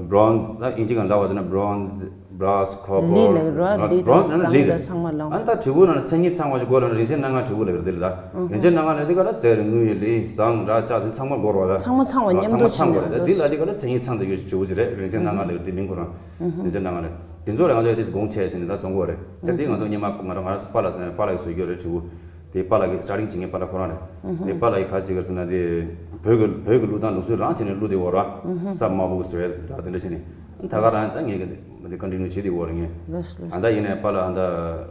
bronze ད་ཨིན་ཇི་གང་ལབ་པ་ཟེར་ན་bronze, brass, copper ལི་ལབ་ར། ལི་དང་bronze ཟེར་ན་ལི་ཟངས་རེད། ད་ཚང་མ་ལ། ཨ་ད་དྲིལ་བུ་ནང་ལ་མཚན་ཉིད་ཚང་བ་ཞིག་དགོས་ལབ་ན་རིན་ཆེན་སྣ་ལྔ་དྲིལ་བུ་ལབ་རེད་དེ་ལ་ད། རིན་ཆེན་སྣ་ལྔ་ལབ་དེ་ག་ལ་གསེར་དངུལ་ལི་ཟངས་ར་ལྕགས་དེ་ཚང་མ་དགོས་རེད་བ་ད། ཚང་མ་ཚང་བ་མཉམ་དུ་ཚང་མ་ཚང་བ་རེད། ད་དེ་ལ་དེ་ག་ལ་མཚན་ཉིད་ཚང་དུ་ཡོད་ཞིག་དྲིལ་བུ་ཅིག་རེད། རིན་ཆེན་སྣ་ལྔ་ལབ་དེ་མིང་ཁོ་རང་རིན་ཆེན་སྣ་ལྔ་རེད། དེ་ཚོ་ལ་ང་ཚོ་དེ་དགོངས་ཆེ་ཟེར་ནས་ད་བཙོང་གི་ཡོད་རེད། ད་དེ་ང་ཚོ་སྔོན་མ་ང་རང་ང་རང་པཱ་ལགས་ཟེར་ན་པཱ་ལགས་ཀྱིས་བཟོས་ཀྱི་ཡོད་རེད་དྲིལ་བུ། དེ་པཱ་ལགས་ཀྱི་starting བྱེད་མཁན་པཱ་ལགས་ཁོ་རང་རེད། དེ་པཱ་ལགས་ཀྱིས་ག་རེ་བྱེད་ཀྱི་ཟེར་ན་དེ་བོད་ཀྱི་བོད་ཀྱི་བླུགས་སྟངས་ལུགས་སྲོལ་རང་བྱས་ནས་བླུགས་དེ་འོ་ར་ས་དམར་པོ་གི་བཟོ་ཡས་ད་དེ་འདྲ་བྱས་ནས་ད་ག་རང་ད་ངས་ཀྱི་དེ་continue བྱེད་དེ་འོ་ར་ངས། ལགས་ལགས། ཨ་ད་ཡིན་ནའི་པཱ་ལགས་ཨ་ད་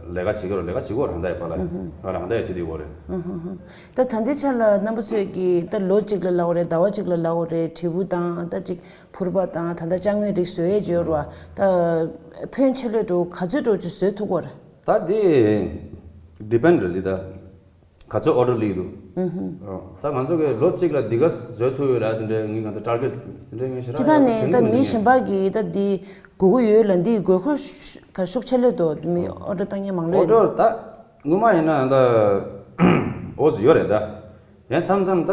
ལས་ཀ་བྱེད་ཀྱི་རོ་ལས་ཀ་བྱེད་ཀྱི་རོ་ཨ་ད་ཡ་པཱ་ལགས་ཨ་ར་ཨ་ད་ཡ་བྱེད་དེ་འོ་ར། ད་ད་ལྟའི་ཆ་ལ་རྣམ་པ་ཚོས་ཀྱིས་ད་ལོ་གཅིག་ལ་ལབ་པ་རེད། ཟླ་བ་གཅིག་ལ་ལབ་པ་རེད། དྲིལ་བུ་དང་ད་ཅིག་ཕུར་པ་དང་ད་ལྟ་ཅ་དངོས་རིགས་བཟོ་ཡས་ཅིག་ཡོད་རེད་བ། ད་ཕོན་ཆེ་ལོས་འགྲོ་ག་ཚོད་འགྲོ་ཅིག་བཟོས་ཐུབ་ཀྱི་ཡོད་རེད། ད་དེ་depend རེད་འདི་ད། ག་ཚོད་order སླེབས་འདུག་ཨོ། ད་ང་ཚོ་གི་ལོ་གཅིག་ལ་འདི་ག་བཟོ་ཐུབ་ཡོད་ར་དེ་འདྲའི་ངས་ང་ཚོ་target དེ་འདྲའི་ངས་ཞེ་དྲག་ཅི་ད་ནས་ད་མི་གཞན་པ་གིས་ད་འདི་དགོས་ཀྱི་ཡོད་ལ་འདི་དགོས་མཁོ་ག་ཤུགས་ཆེ་ལོས་འདུག་མི་order བཏང་མཁན་མང་ལོས་འདུག order ད་སྔོན་མ་ཡིན་ན་ད་ཨོ་ཙི་ཡོད་རེད་ད། ཡང་མཚམས་མཚམས་ད་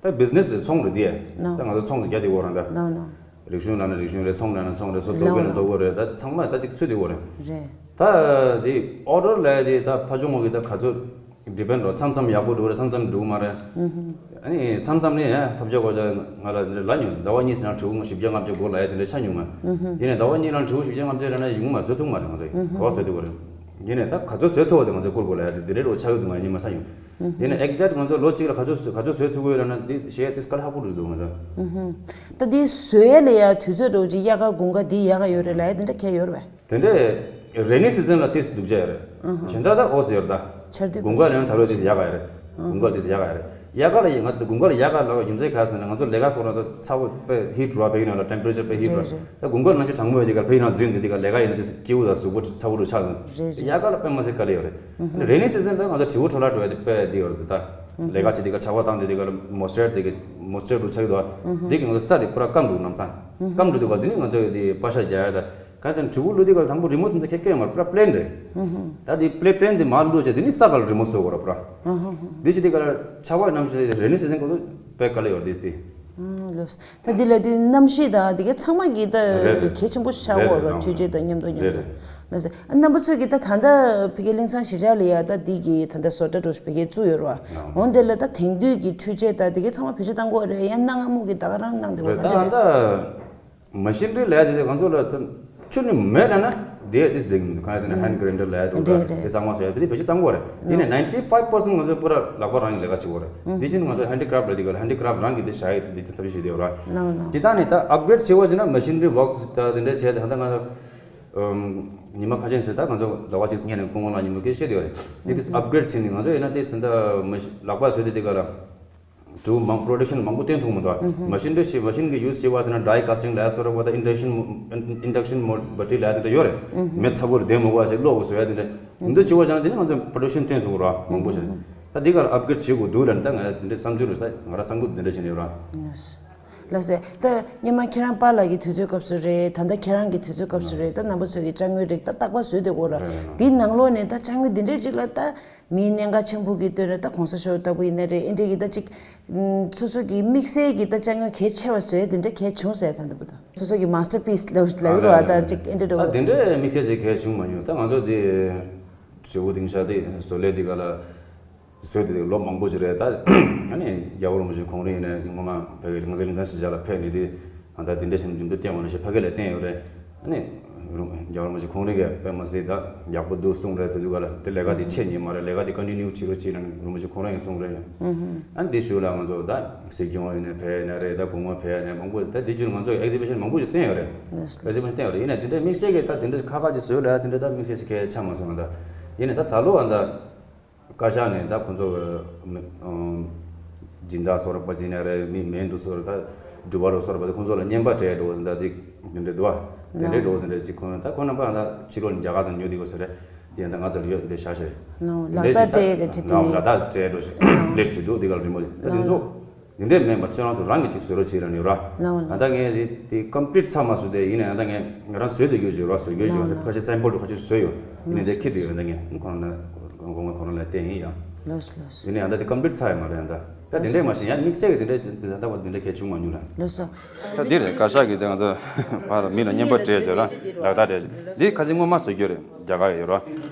དེ། ད་business རེད། ཚོང་རེད་དེ། ནོ། ད་ང་ཚོ་ཚོང་ཟེར་རྒྱག་དེ་འོ་རང་ད། ནོ་ནོ། རིག་གཞུང་ལ་ན་རིག་གཞུང་རེད། ཚོང་ལ་ན་ཚོང་རེད། སོ་ལྡོག་པའི་ན་ལྡོག་པ་རེད། ད་ཚང་མ་ད་ཅིག་ཚུད་དེ་འོ་རེད། རེད། ད་དེ་order ལ་དེ་ད་ཕ་ཆུང་ངོ་གི་ད་ག་ཚོད་depend རོ། མཚམས་མཚམས་ཡག་པོ་འགྲོ་རེད། མཚམས་མཚམས་འགྲོ་མ་རེད། ཨ་ནི་མཚམས་མཚམས་ནི་ཡ་ཐབས་ཆག་གོ་ཆ་ང་ལ་འདི་ལ་ཉོ་ཟླ་བ་གཉིས་ནང་དྲིལ་བུ་ང་བཞི་བརྒྱ་ལྔ་བརྒྱ་སྒོར་ལ་ཡ་དེ་འདྲ་ཆ་ཉུང་ང་། ཡིན་ནའི་ཟླ་བ་གཉིས་ནང་དྲིལ་བུ་བཞི་བརྒྱ་ལྔ་བརྒྱ་རེད་ན་ཡོང་མ་བཟོ་ཐུབ་མ་རེད་ང་ཚོ་གོ་བཟོ་ཐུབ་གོ་རེད། ཡིན་ནའི་ད་ག་ཚོད་བཟོ་ཐུབ་བ་དེ་ང་ཚོ་བསྐུར་དགོས་ལ་ཡ་དེ་འདི་འདྲའི་རོ་ཆ་ཡོད་དུ་ང་ཉི་མ་ཆ་ཡོང་། ཡིན་ནའི་exact ང་ཚོ་ལོ་གཅིག་ལ་ག་ཚོད་ག་ཚོད་བཟོ་ཐུབ་ཀྱི་ཡོད་ལབ་ན་འདི་ཞེས་དེ་དཀའ་ལས་ཁག་པོ་འགྲོ་འདུག་ང་ཚོ། ད་འདི་བཟོ་ཡས་ལ་ཡ་དུས་ཚོད་འགྲོ་ཅིག་དབྱར་ཁ་དགུན་ཁ་འདི་ཡག་ག་ཡོད་རེད་ལབ་ཡ་དེ་འདྲ་ག་ཡོད་རེད་པས། དེ་འདྲས་rainy season ལ་ཏིས་སྡུག་ཅག་ཡོད་རེད། གཞན་དག་ད་ཨོ་སི་ཡོད་རེད་ད། ཆར་དུས་དགུན་ཁ་ལ་ཡང་ད་རོ་ཏིས་ཡག་ག་ཡོད་རེད། དགུན་ཁ་ཏིས་ཡག་ག་ཡོད་རེད། དབྱར་ཁ་ལ་ཡིན་ང་དགུན་ཁ་ལ་ཡག་ག་ལབ་པ་རྒྱུ་མཚན་ག་རེ་ཟེར་ན་ང་ཚོ་ལས་ཀ་ཁོ་རང་ད་ཚ་བོ་དཔེ་heat རུ་བ་ཕེ་གི་ནང་ལ་temperature དཔེ་heat རུ་བ། རེད་རེད། ད་དགུན་ཁ་ལ་ང་ཚོ་གྲང་མོ་ཡོད་དེ་ག་ཕེ་གི་ནང་འཛུལ་འདི་དེ་ག་ལས་ཀ་ཡིན་ན་ཏིས་སྐྱིད་པོ་དང་གཟུགས་པོ་ཚ་བོ་རུ་ཆགས་འདུག་རེད་རེད། དབྱར་ཁ་ལ་དཔེ་མ་སྲིད་དཀའ་ལས་ཡོད་རེད། rainy season ལ་ང་ཚོ་དྲིལ་བུ་འཕྲོ་བརླག་འགྲོ་ཡ་དེ་དཔེ་དེ་ཡོད་རེད་ད། ལས་ཀ་བྱེད་དེ་ག་ཆར་པ་བཏང་དེ་དེ་ག་moisture དེ་ག་moisture རུ་ཆགས་འདུག་བ། དེ་གི་ང་ཚོ་ས་དེ་པུ་ར་སྐམ་འདུག་ལམ་སང་། སྐམ་འདུག་དེ་ག་དེ་ནི་ང་ཚོ་དེ་པ་ཤ་རྒྱག་ཡ་ད། གང་ཟེར་ན་དྲིལ་བུ་བླུགས་དུས་སྐབས་དང་པོ་རི་མོ་དེ་ཚོ་ཁྱེད་སྐྱོན་མ་རེད། པུ་ར་plain རེད། ད་དེ་པུ་ར་plain དེ་མར་བླུགས་བྱས་དེ་ནི་ས་ག་ལ་རི་མོ་བཟོ་དགོས་ར་པུ་ར། དེ་བྱས་དེ་ག་ལ་ཆར་པ་ནམ་ཞིག་rainy season གོ་དུ་དཔེ་དཀའ་ལས་ཡོད་རེད་དེ། ལགས། ད་འདི་ལ་དུས་གནམ་གཤིས་དང་དེ་གའི་ཚང་མ་གི་ད་རེད་རེད། གལ་ཆེན་པོ་ཆགས་ཡོད་རེད་རེད། རེད། འཕྲུལ་ཆས་དང་མཉམ་དུ་མཉམ་རེད་དུ། རེད། ལགས་སོ། རྣམ་པ་ཚོས་ཀྱི་ད་ད་ལྟ་ཕ་གི་གླིང་ཚང་གཞིས་ཆགས་ལ་ཡ་ད་འདི་གི་ད་ལྟ་བཟོ་གྲྭ་འདྲ་པོ་ཕ་གི་བཙུགས་ཡོད་རེད་བ། འོ་འདི་ལ་ད་དེང་དུས་ཀྱི་འཕྲུལ་ཆས་ད་དེ་གའི་ཚང་མ་བེད་སྤྱོད་བཏང་གི་ཡོད་རེད། ཡང་གནའ་སྔ་མོ་གི་ད་ག་རང་གནང་བསྡད་ཡོད་རེད། ག་འདྲ་ད་རེད། ད་མ་ཤིན་རི་ལས་དེ་ང་ཚོ་ལ་ད་ཁྱོན་ནས་མེད་ན་ན་དེ་དེ་སྡིག་མི་འདུག་གང་ཡིན་ཟེར་ན་ཧེན་ཌི་ཀེ་རེན་ཌར་ལས་དེ་འདྲ་རེད་རེད། དེ་ཚང་མ་བཟོ་ཡ་དེ་བེད་སྤྱོད་བཏང་གི་ཡོད་རེད། ཡིན་ནའི་ནའིན་ཊི་ཕའིབ་པར་སེན་ཊི་ང་ཚོ་པུ་ར་ལག་པ་རང་གི་ལས་ཀ་བྱེད་ཀྱི་ཡོད་རེད། དེ་ཕྱིན་ང་ཚོ་ཧེན་ཌི་ཀེ་རབ་ལ་དེ་ག་ལ་ཧེན་ཌི་ཀེ་རབ་རང་གི་དེ་བྱ་ཡི་དེ་ཐབས་ཤེས་བྱེད་དེ་ཡོད་རེད། ལགས་ལགས། དེ་ད་ནི་ད་ཨབ་གྲེ་ཌི་བྱེད་བ་བྱས་ན་མ་ཤིན་རི་ཝོག་སི་ད་དེ་འདྲ་བྱས་ཏེ་ད་ལྟ་ང་ཚོ་ཉི་མ་ཁ་ཤས་ཤིག་ད་ང་ཚོ་ཟླ་བ་གཅིག་སྔོན་ནས་སྐུ་ངོ་ལགས་ཉིན་མོ་སྐད་བཤད་དེ་ཡོད་རེད། འདི་དེ་ཨབ་གྲེ་ཌི་བྱས་ནས་ང་ཚོ་ཡིན་ན་དེ་ད་ལྟ་མ་ཤི་ལག་པ་བཟོས་ཏེ་དེ་ག་ལ་འབྲུ་མང་པོ་རོ་ཊེ་ཤན་མང་པོ་བཏོན་ཐུབ་མི་འདུག་མ་ཤིན་རི་ཞིག་མ་ཤིན་གྱི་ཡུ་སི་བྱེད་པ་ཟེར་ན་ཌའི་ཀ་སི་ཊིང་ལ་སོགས་པ་ད་ཨིན་ཌག་ཤན་ཨིན་ཌག་ཤན་མོ་བེ་ཊི་རི་ལ་དེ་འདྲ་ཡོད་རེད། མེ་ཚ་པོ་རེད་བདེ་མོ་བ་ཞིག་གློག་གི་བཟོ་ཡ་དེ་འདྲ་འདི་བྱེད་པ་ཟེར་ན་དེ་ནི་ང་ཚོ་པྲོ་ཌག་ཤན་བཏོན་ཐུབ་ར་མང་པོ་ཞིག་ད་འདི་ག་ལ་ཨབ་གྲེ་ཌི་བྱེད་དགོས་འདུག་ལབ་ནས་ད་ང་དེ་འདྲ་བསམ་ཚུལ་རེད། ད་ང་རང་བསམ་ཚུལ་དེ་འདྲ་ཞིག་ནས་ཡོད་ར། ལགས་སོ། ད་སྔོན་མ་ཁྱེད་རང་པཱ་ལགས་ཀྱི་དུས་ཚོད་སྐབས་སུ་རེད། ད་ལྟ་ཁྱེད་རང་གི་དུས་ཚོད་སྐབས་སུ་རེད། ད་རྣམ་པ་ཚོས་ཀྱི་ཅ་དངོས་རིགས་ད་རྟག་པར་བཟོས་བསྡད་ཡོད་ར། རེད་རེད། འདིའི་ནང་ལོགས་ནས་ད་ཅ་དངོས་འདི་འདྲས་ཅིག་ལ་ད་མིའི་གནད་འགག་ཆེན་པོ་གི་དོན་རེད། ད་གོང་ས་མཆོག་ལྟ་བུ་ཡིན་ན་རེད། ཨེ་འདྲས་ཀྱི་ད་ཅིག་སོ་སོ་གི་དམིགས་བསལ་གྱི་ད་ཅ་དངོས་གལ་ཆེ་བ་བཟོས་འདི་འདྲ་གལ་བྱུང་ཟེར་ད་འདི་པོ་ད་སོ་སོ་གི་མ་སི་ཊར་པི་སི་ལབ་ལབ་ཡོད་ར་བ། ད་ཅིག་ཨེ་འདྲས་འདྲ་ད་འདི་འདྲས་དམིགས་བསལ་ཅིག་གལ་བྱུང་མ་མྱོང་། ད་ང་ཚོ་འདི་བྱེའུ་ལྡིང་ཤག་དེ་བཟོ་ལས་འདི་ག་ལ། བཟོས་ཏེ་ལོ་མང་པོ་ཅིག་རེད། ད་ཨ་ནི་རྒྱལ་བ་རིན་པོ་ཆེ་ཁོང་རང་ཡིན་ནའི་སྔོན་མ་ཕ་གི་ང་ཚོའི་ལིང་ཚང་གཞིས་ཆགས་ལ་ཕེབས་ནས་དེ་ད་དེ་འདྲ་བྱས་ནས་འདུག་བསྟན་འོང་ན་ཞེས་ཕ་གི་ལ་བསྟན་ཡོད་རེད། ཨ་ནི་རྒྱལ་བ་རིན་པོ་ཆེ་ཁོང་རང་གིས་དཔེ་མ་སྲིད་ད་ཡག་པོ་འདུག་གསུངས་རེད། དེ་དུས་ག་ལ་དེ་ལས་ཀ་དེ་ཆད་ཉན་མ་རེད། ལས་ཀ་དེ་ཀོན་ཊི་ནིའུ་བྱེད་རོགས་བྱེད་ལབ་ནས་རིན་པོ་ཆེ་ཁོང་རང་གིས་གསུངས་རེད། ཨ་ནི་དེ་ཞུ་ལ་ང་ཚོ་ད་སྲིད་སྐྱོང་ཡིན་ནའི་ཕེབས་ཡིན་ན་རེད། ད་སྐུ་ངོ་ཕེབས་ཡིན་ནའི་མང་པོ་ད་དེ་བརྒྱུད་ང་ཚོ་ཨེག་ཟི་བི་ཤན་མང་པོ་ཞིག་བསྟན་ཡོད་རེད། ཨེག་ཟི་བི་ཤན་བསྟན་ཡོད་རེད། ཡིན་ན་དེ་འདྲ་དམིགས་བསལ་གྱི་ད་དེ་འདྲ་ཁག་ཁག་ཅིག་བཟོས་ལ་དེ་འདྲ་ད་དམིགས་བསལ་ཞིག་གལ་ཆགས་མ་སོང་ད། ཡིན་ནའི་ད་ད་ལོ་ཨ་ད། བཀའ་ཤག་ནས་ད་ཁོང་ཚོ་གི་སྦྱིན་བདག་སོགས་རོགས་པ་བྱས་ནས་རེད། མི་མེད་འདུག་སོགས་ད་སྒྲུབ་པ་རོགས་སོགས་རོགས་པ་ད་ཁོང་ཚོ་ལ་རྔན་པ་སྤྲད་འགྲོ་ད་འདི་འདི་འདྲ་འདུག་བ། དེ་འདྲའི་འགྲོ་དེ་འདྲ་ཅིག་ཁོང་ད་ཁོང་རྣམ་པ་ད་ཕྱི་ལོགས་ནས་རྒྱ་གར་དང་ཉོ་དེ་གོ་ཟེར་རེད། དེ་ཡང་ད་ང་ཚོ་ལ་ཡོད་འདི་ཤ་ཤ་རེད། ནོ་དེ་ལག་འདྲ་བརྡ་ཅིག་སྤྲད་ག་ཅིག་དེ་ལག་འདྲ་སྤྲད་འགྲོ་ཞིག་ལེགས་ཞིག་འདུག་དེ་ག་ལ་རི་མོ་དེ་ད་དེ་ཚོ། དེ་འདྲས་མེད་པ་ཁྱེད་རང་ཚོ་རང་གིས་ཅིག་བཟོ་རོགས་བྱེད་ལབ་ནས་ར། ལའོ་ལའོ། ད་ལྟ་ངས་དེ་དེ་ཀམ་པི་ལིཊ་ཚར་མ་སོང་དེ་ཡིན་ནའི་ད་ལྟ་ངས་ང་རང་བཟོས་དེ་ཡོད་ཞུ་ར་བཟོ་ཡོད་ཞུ་ར། ལའོ་ལའོ། ཁ་ཤས་སེམ་པལ་དུ་ཁ་ཤས་བཟོས་ཡོད། ཡིན་ནའི་དེ་ཁྱི་དེ་ཡོད་ད་ངས་ཁོ་རང་ལ་ཁོ་རང་ལ་བསྟན་ཡིན་ཡ། ལོས་ལོས། ཡིན་ནའི་ད་ལྟ་དེ་ཀམ་པི་ལིཊ་ཚར་ཡ་མ་རེད་ད། ད་དེ་འདྲས་མ་བྱུང་ཡ་དམིགས་བསལ་གྱི་དེ་འདྲས་ད་ལྟ་བ་དེ་འདྲས་གལ་བྱུང་མ་མྱོང་ལ། ལོས་སོ། ད་འདི་རེད། བཀའ་ཤག་གིས་དེ་ང་ཚོ་ཕར་མི་ལ་རྔན་པ་སྤྲད་བྱས་ར་ལག་རྟགས་སྤྲད་བྱས་འདི་ཁ་སང་སྔོན་མ་བཟོ་རྒྱུ་རེད། རྒྱ་གར་ཡོད་ར།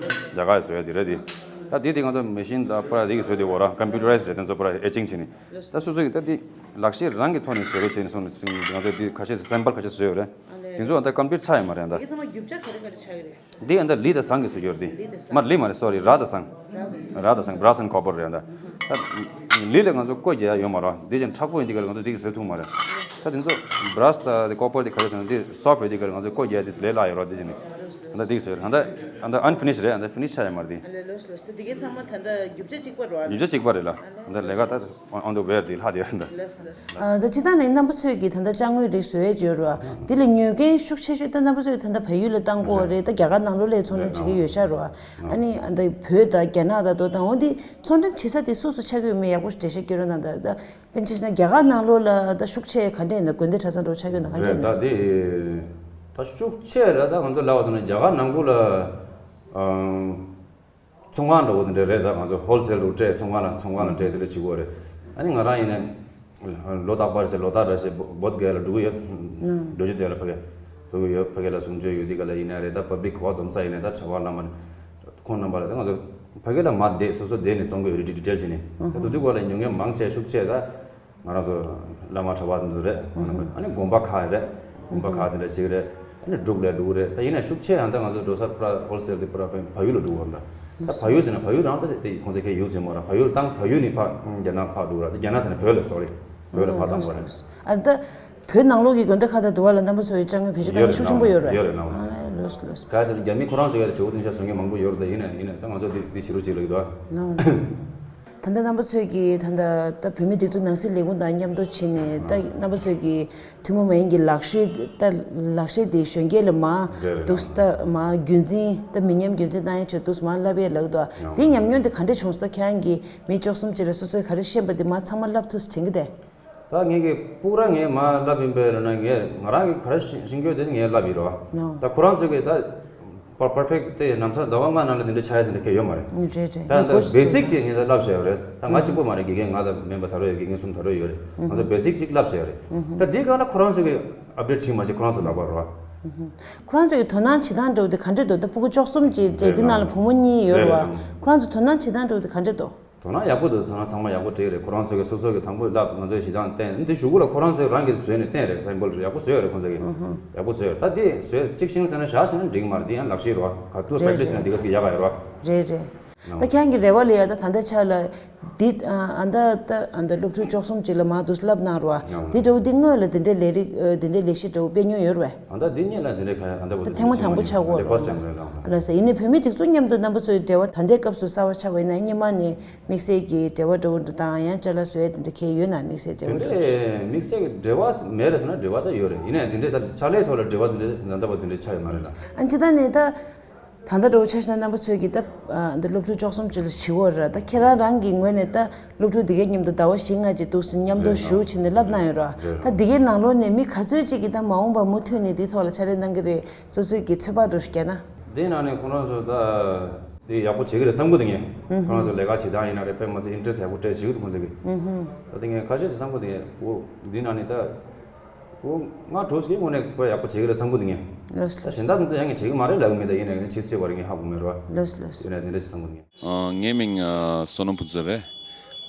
རྒྱ་གར་བཟོ་ཡ་དེ་རེད་དེ། ད་འདི་དེ་ང་ཚོ་མེ་ཤིན་ད་པར་དེ་གི་བཟོ་དེ་འོ་ར་ཀམ་པུ་ཊ་རའི་ཛི་རེད། དེ་ཚོ་པར་ཨེ་ཅིང་བྱས་ནས། ད་སོ་སོ་གི་ད་འདི་ལག་ཤེས་རང་གི་ཐོག་ནས་བཟོ་རོགས་བྱས་ནས་སོང་ནས་ང་ཚོ་འདི་ཁ་ཤས་སེམ་པལ་ཁ་ཤས་བཟོས་ཡོད་རེད། དེ་ཚོ་ད་ཀམ་པི་ལིཊ་ཚར་ཡོད་མ་རེད་ད། དེ་ཚང་མ་རྒྱུ་ཆ་ག་རེ་ག་རེ་ཆགས་ཀྱི་རེད། འདི་ཡང་ད་ལི་དང་ཟངས་ཀྱིས་བཟོ་རྒྱུ་རེད་འདི། ལི་དང་ཟངས། མ་ལི་མ་རེད། སོ་རི། ར་དང་ཟངས། ར་དང་ཟངས། ར་དང་ཟངས། brass and copper རེད་ད། ད་ལི་ལ་ང་ཚོ་བརྐོས་རྒྱག་ཡ་ཡོད་མ་རེད། འདི་ཅན་མཁྲེགས་པོ་ཡིན་འདི་ག་ལ་ང་ཚོ་འདི་གི་བཟོ་ཐུབ་མ་རེད། ད་དེ་ཚོ་brass དང་དེ་copper དེ་ག་རེ་ཟེར་ན་འདི་soft རེད། འདི་ག་ལ་ང་ཚོ་བརྐོས་རྒྱག་ཡ་འདི་ལས་སླ་ཡོད་རེད། འདི་ཅན་ནི་ད་འདི་གི་བཟོ་རེད། ད་ད་unfinished རེད། ད་finish ཆགས་ཡ་མ་རེད་འདི། ལོས་ལོས། ད་དེ་གའི་ཚང་མ་ད་ད་རྒྱུ་ཆ་གཅིག་པ་རེད། རྒྱུ་ཆ་གཅིག་པ་རེད་ལ། ད་ལས་ཀ་ད། on the way དེ་ལྷག་དེ་རེད་འདི། ལགས་སོ་ལགས་སོ། ཨ་ད་སྤྱིར་བཏང་ནས་རྣམ་པ་ཚོས་ཀྱིས་ད་ལྟ་ཅ་དངོས་རིགས་བཟོ་ཡས་བརྗོད་རོགས། དེ་ལ་ཉོ་མཁན་ཤུགས་ཆེ་ཤོས་ད་རྣམ་པ་ཚོས་ད་ལྟ་བལ་ཡུལ་ལ་བཏང་གི་ཡོད་རེད། ད་རྒྱ་གར་ནང་ལོགས་ལ་ཚོང་འགྲེམས་བྱེད་ཀྱི་ཡོད་ཤག་རོགས། ཨ་ནི་ཨ་ད་བོད་དང་རྒྱ་ནག་དང་དོ་དང་འོ་འདི་ཚོང་འགྲེམས་བྱེད་ས་དེ་སུ་སུ་ཆགས་ཀྱི་ཡོད་མེད་ཡག་པོ་ཞིག་འགྲེལ་བཤད་སྐྱོན་རོགས་གནང་ད། ད་དཔེར་ན་ཆ་བཞག་ན་རྒྱ་གར་ནང་ལོགས་ལ་ད་ཤུགས་ཆེ་ག་འདྲས་ཡིན་ན་དགོན་སྡེ་གྲྭ་ཚང་འགྲོ་ཆགས་ཀྱི་ཡོད་ན་ག་འདྲས་རེད། ཡིན་ན། ད་དེ་ད་ཤུགས་ཆེ་རེད། ད་ང་ཚོ་ལབ་པ་ཚོ་ན་རྒྱ་གར་ནང་ཁུལ་ལ་ཨང་། ཚོང་ཁང་འདྲ་བོ་དེ་འདྲ་རེད། ད་ང་ཚོ་ཧོལ་སེལ་རུ་སྤྲད། ཚོང་ཁང་ལ་ཚོང་ཁང་ལ་སྤྲད་དེ་འདྲ་བྱེད་ཀྱི་ཡོད་རེད། ཨ་ནི་ང་རང་ཡིན་ན་ལོ་རྟག་པར་ཟེར་ལོ་རྟག་འདྲ་ཞིག་བོད་དགེ་ལ་འགྲོ་གི་ཡོད། འགྲོ་རྒྱུ་དེ་ལ་ཕ་གི་འགྲོ་གི་ཡོད། ཕ་གི་ལ་གསུང་ཆོས་ཡོད་དེ་ག་ལ་ཡིན་ན་རེད། ད་པབ་ལིག་ག་བ་འཛོམས་ས་ཡིན་ན་ད་གྲྭ་པ་བླ་མ་ཁོང་རྣམ་པ་ལ་ད་ང་ཚོ་ཕ་གི་ལ་མ་བསྡད་སོ་སོ་བསྡད་ནས་བཙོང་གི་ཡོད་རེད། ཌི་ཊེལ་བྱས་ནས་ད་དུ་དུས་ག་ལ་ཉོ་མཁན་མང་ཆེ་ཤུགས་ཆེ་ད། ང་རང་ཚོ་བླ་མ་གྲྭ་པ་དེ་ཚོ་རེད། ཨ་ནི་དགོན་པ་ཁག་རེད། དགོན་པ་ཁག་དེ་འདྲ་ཞིག་རེད། ཨ་ནི་འབྲུག་ལ་འདུག་རེད། ད་ཡིན་ན་ཤུགས་ཆེ་ཡང་ད་ང་ཚོ་འགྲོ་ས་པུ་ར་ཧོལ་སེལ་དེ་པུ་ར་བལ་ཡུལ་ལ་འདུག་བ་འདྲ། ད་བལ་ཡུལ་ཟེར་ན་བལ་ཡུལ་རང་ད་དེ་ཁོང་ཚོ་གའི་ཡུལ་ཟེར་མོ་ར། བལ་ཡུལ་བཏང་བལ་ཡུལ་ནས་ཕར་རྒྱ་ནག་ཕར་འདུག་ར། ད་རྒྱ་ནག་ཟེར་ན་བོད་ལ་སོ་རི་བོད་ལ་ཕར་བཏང་བ་རེད། ཨ་ད་བོད་ནང་ལོགས་ཀྱི་དགོན་སྡེ་ཁག་དང་འདུ་བ་ལ་རྣམ་པ་ཚོ་ཡི་ཅ་དངོས་བེད་སྤྱོད་བཏང་ཡོད་ཤུགས་ཆེན་པོ་ཡོད་རེད། ཡོད་རེད་ནང་། ཨ་ལོས་ལོས། ག་ཚོད་རྒྱ་མི་ཁོ་རང་ཚོ་ཡ་ད་ཇོ་བོ་ཏུན་ཤ་བཟོ་མཁན་མང་པོ་ཡོད་རེད། ད་ཡིན་ན་ཡིན་ན་ད་ང་ཚོ་འདི་འདི་བྱེད་རོགས་བྱེད་ལ་ཡོད་དོ། ལོས། ད་ལྟ་རྣམ་པ་ཚོས་ཀྱིས་ད་ལྟ་ད་བོད་མིའི་སྒྲིག་འཛུགས་ནང་སྲིད་ལས་ཁུངས་དང་མཉམ་དུ་ཕྱིན་ནས་ད་རྣམ་པ་ཚོས་ཀྱིས་ཐུན་མོང་མ་ཡིན་གྱི་ལག་ཤེས་ད་ལག་ཤེས་དེ་གཞོན་སྐྱེས་ལ་མ་རེད་རེད་འདུག་ད་མ་རྒྱུན་འཛིན་ད་མི་ཉམས་རྒྱུན་འཛིན་བཏང་ཡ་ཆེད་འདུག་མ་བསླབ་ཡས་ལག་ཏུ་དེ་ཉམས་མྱོང་དེ་ག་འདྲ་བྱུང་སོང་། ད་ཁྱེད་རང་གིས་མི་བཅུ་གསུམ་ཅིག་ལ་སོ་སོས་ག་རེ་ཤེས་པ་དེ་མ་ཚང་མ་བསླབ་ཐུབ་ཟེར་དྲན་གྱི་དེ། ད་ངས་ཀྱི་སྤུ་ར་ངས་མ་བསླབ་ཡིན་པས་རེད་ན་ངས་ང་རང་གི་ག་རེ་ཤེས་ཤེས་རྒྱུ་དེ་ངས་བསླབ་ཡིན་རོ། ད་ཁོ་རང་ཚོས་ཀྱི་ད། པར་པར་ཕེག་དེ་ནམ་ཚ་ཟླ་བ་ལྔ་ནང་ལ་དེ་འདྲ་ཆགས་ཡ་དེ་འདྲ་གལ་ཡོད་མ་རེད། རེད་རེད། ད་ངས་འདི་གོ་ཤེས་བེ་སིག་ཅིག་ངས་ད་བསླབ་བྱས་ཡོད་རེད། ད་ང་གཅིག་པོ་མ་རེད། དགེ་རྒན་ང་དང་མེམ་བར་ད་རོ་ཡོད། དགེ་རྒན་གསུམ་ད་རོ་ཡོད་རེད། ང་ཚོ་བེ་སིག་ཅིག་བསླབ་བྱས་ཡོད་རེད། ད་འདི་ག་ལ་ཁོ་རང་ཚོ་གི་ཨབ་ཌེཊ་བྱེད་མ་བྱེད་ཁོ་རང་ཚོ་ལག་པར་རེད་བ། ཁོ་རང་ཚོ་གི་དོ་སྣང་བྱེད་སྟངས་འདྲ་བོ་དེ་ག་འདྲ་འདུག་ད་ཕྲུ་གུ་བཅུ་གསུམ་ཅིག་དེ་འདི་ནང་ལ་བུ་མོ་གཉིས་ཡོད་རེད་བ། ཁོ་རང་ཚོ་དོ་སྣང་བྱེད་སྟངས་འདྲ་བོ་དེ་ག་འདྲ་འདུག་དོ་སྣང་ཡག་པོ་འདུག་དོ་སྣང་ཚང་མ་ཡག་པོ་བྱས་རེད། ཁོ་རང་ཚོ་གི་སོ་སོ་གི་དང་པོ་བསླབ། ང་ཚོའི་གཞི་གྲངས་བསྟན། འདི་གཞུག་གུ་ལ་ཁོ་རང་ཚོས་རང་གིས་བཟོས་ནས་བསྟན་རེད། སའིན་བོལ་ཡག་པོ་བཟོས་ཡོད་རེད་ཁོང་ཚོ་གིས། ཡག་པོ་བཟོས་ཡོད་རེད། ད་འདི་བཟོས་གཅིག་ཤིང་ཟེར་ན་བཞག་ཟེར་ན་འགྲིག་མ་རེད། འདི་ཡང་ལག་ཤེས་རེད་བ། ག་དུས་རེད་པེག་ཊི་སི་རེད། ན་འདི་ག་ཟིག་ཡག་ག་ཡོད་རེད་བ། རེད་རེད། ད་ཁྱེད་རང་གི་རེ་བ་ལ་ཡ་ད་ད་ལྟ་ཆ་ལ་འདི་ཨ་ཨ་ད་ད་ཨ་ད་སློབ་ཕྲུག་བཅུ་གསུམ་ཅིག་ལ་མར་འདུག་བསླབ་གནང་རོགས། འདི་འདྲ་བོ་འདི་སྔོན་ལ་འདི་འདྲའི་ལས་རིགས་ཨ་འདི་འདྲའི་ལས་གཞི་འདྲ་བོ་སྤེལ་མྱོང་ཡོད་རེད་བས། ཨ་ད་འདི་གཉིས་ལ་འདི་འདྲའི་ཁ་ཨ་ད་བོ་ད་ཐེངས་མ་དང་པོ་ཆགས་ཀྱི་ཡོད་རེད། ཕར་སི་ཊི་ཊེམ་རེད་ལགས། ལགས་སོ། ཡིན་ནའི་བོད་མི་དེ་ཚོ་མཉམ་དུ་རྣམ་པ་ཚོའི་འབྲེལ་བ་ད་ལྟའི་སྐབས་སུ་གསར་བ་ཆགས་པ་ཡིན་ན་སྔོན་མ་ནས་དམིགས་བསལ་གྱི་འབྲེལ་བ་འདྲ་བོ་འདྲ་དང་ཡང་ཅ་ལག་བཟོ་ཡ་དེ་འདྲ་གས་ཡོད་ན། དམིགས་བསལ་འབྲེལ་བ་འདྲ་བོ་ཞིག་དེ་འདྲའི་དམིགས་བསལ་གྱི་འབྲེལ་བ་མེད་རེད་ཟེར་ན་འབྲེལ་བ་ད་ཡོད་རེད། ཡིན་ནའི་དེ་འདྲའི་ད་ཕྱག་ལས་ཐོག་ལ་འབྲེལ་བ་དེ་འདྲའི་ད་ལྟ་བར་དེ་འདྲའི་ཆགས་ཡོད་མ་རེད་ལགས། ཨ་ཅི་ད་ནས་ད་ད་ལྟ་འདྲ་བོ་ཆ་བཞག་ན་རྣམ་པ་ཚོས་ཀྱི་ད་ཨ་འདི་སློབ་ཕྲུག་བཅུ་གསུམ་ཅིག་ལ་བྱེད་དགོས་རེད། ད་ཁྱེད་རང་རང་གི་ངོས་ནས་ད་སློབ་ཕྲུག་དེ་གའི་མཉམ་དུ་ཟླ་བ་བཞི་ལྔ་ཅིག་འདུག་སེ་མཉམ་དུ་རེད་ལགས། བཞུགས་བྱས་ནས་བསླབ་གནང་ཡོད་རེད། རེད་ད་ལགས། འདི་གའི་ནང་ལོགས་ནས་མི་ག་ཚོད་ཅིག་གིས་ད་མ་འོངས་པར་མུ་མཐུད་ནས་འདིའི་ཐོག་ལ་ཕྱག་ལས་གནང་གི་རེད། སོ་སོའི་གི་ཚོད་དཔག་འདྲ་བོ་ཞིག་བརྒྱབ་ན། འདི་ནང་ནས་ཁོ་རང་ཚོ་ད་འདི་ཡག་པོ་བྱེད་ཀྱི་རེད་བསམ་གི་འདུག་ངས། ཁོ་རང་ཚོ་ལས་ཀ་བྱེད་སྟངས་ཡིན་ན་རེད། དཔེ་མ་ཚད་ཨིན་ཊི་རེ་སི་ཊི་ཡག་པོ་སྤྲད་བྱེད་ཀྱི་འདུག་ཁོང་ཚོ་གིས། ད་འདི་ངས་ཁ་ཤས་ཤིག་བསམ་གི་འདུག་འོ་འདི་ནང་ནས་ད་འོ་ལྔ་དྲུག་ཅིག་གི་ངོས་ནས་དཔེ་ཡག་པོ་བྱེད་ཀྱི་རེད་བསམ་གི་འདུག་ངས། ལགས་ལགས། ད་གཞན་དག་ཚོ་ཡང་ངས་བྱེད་ཀྱི་མ་རེད་ལབ་གི་མེད། ད་ཡིན་ན་ཡིན་ན་ཅི་ཟེར་བ་རེད་ངས་ཧ་གོ་མེད་རོ། ལགས་ལགས། ཡིན་ན་དེ་འདྲ་ཅིག་བསམ་གི་འདུག་ངས། ཨ། ངའི་མིང་ཨ་བསོད་ནམས་ཕུན་ཚོགས་རེད།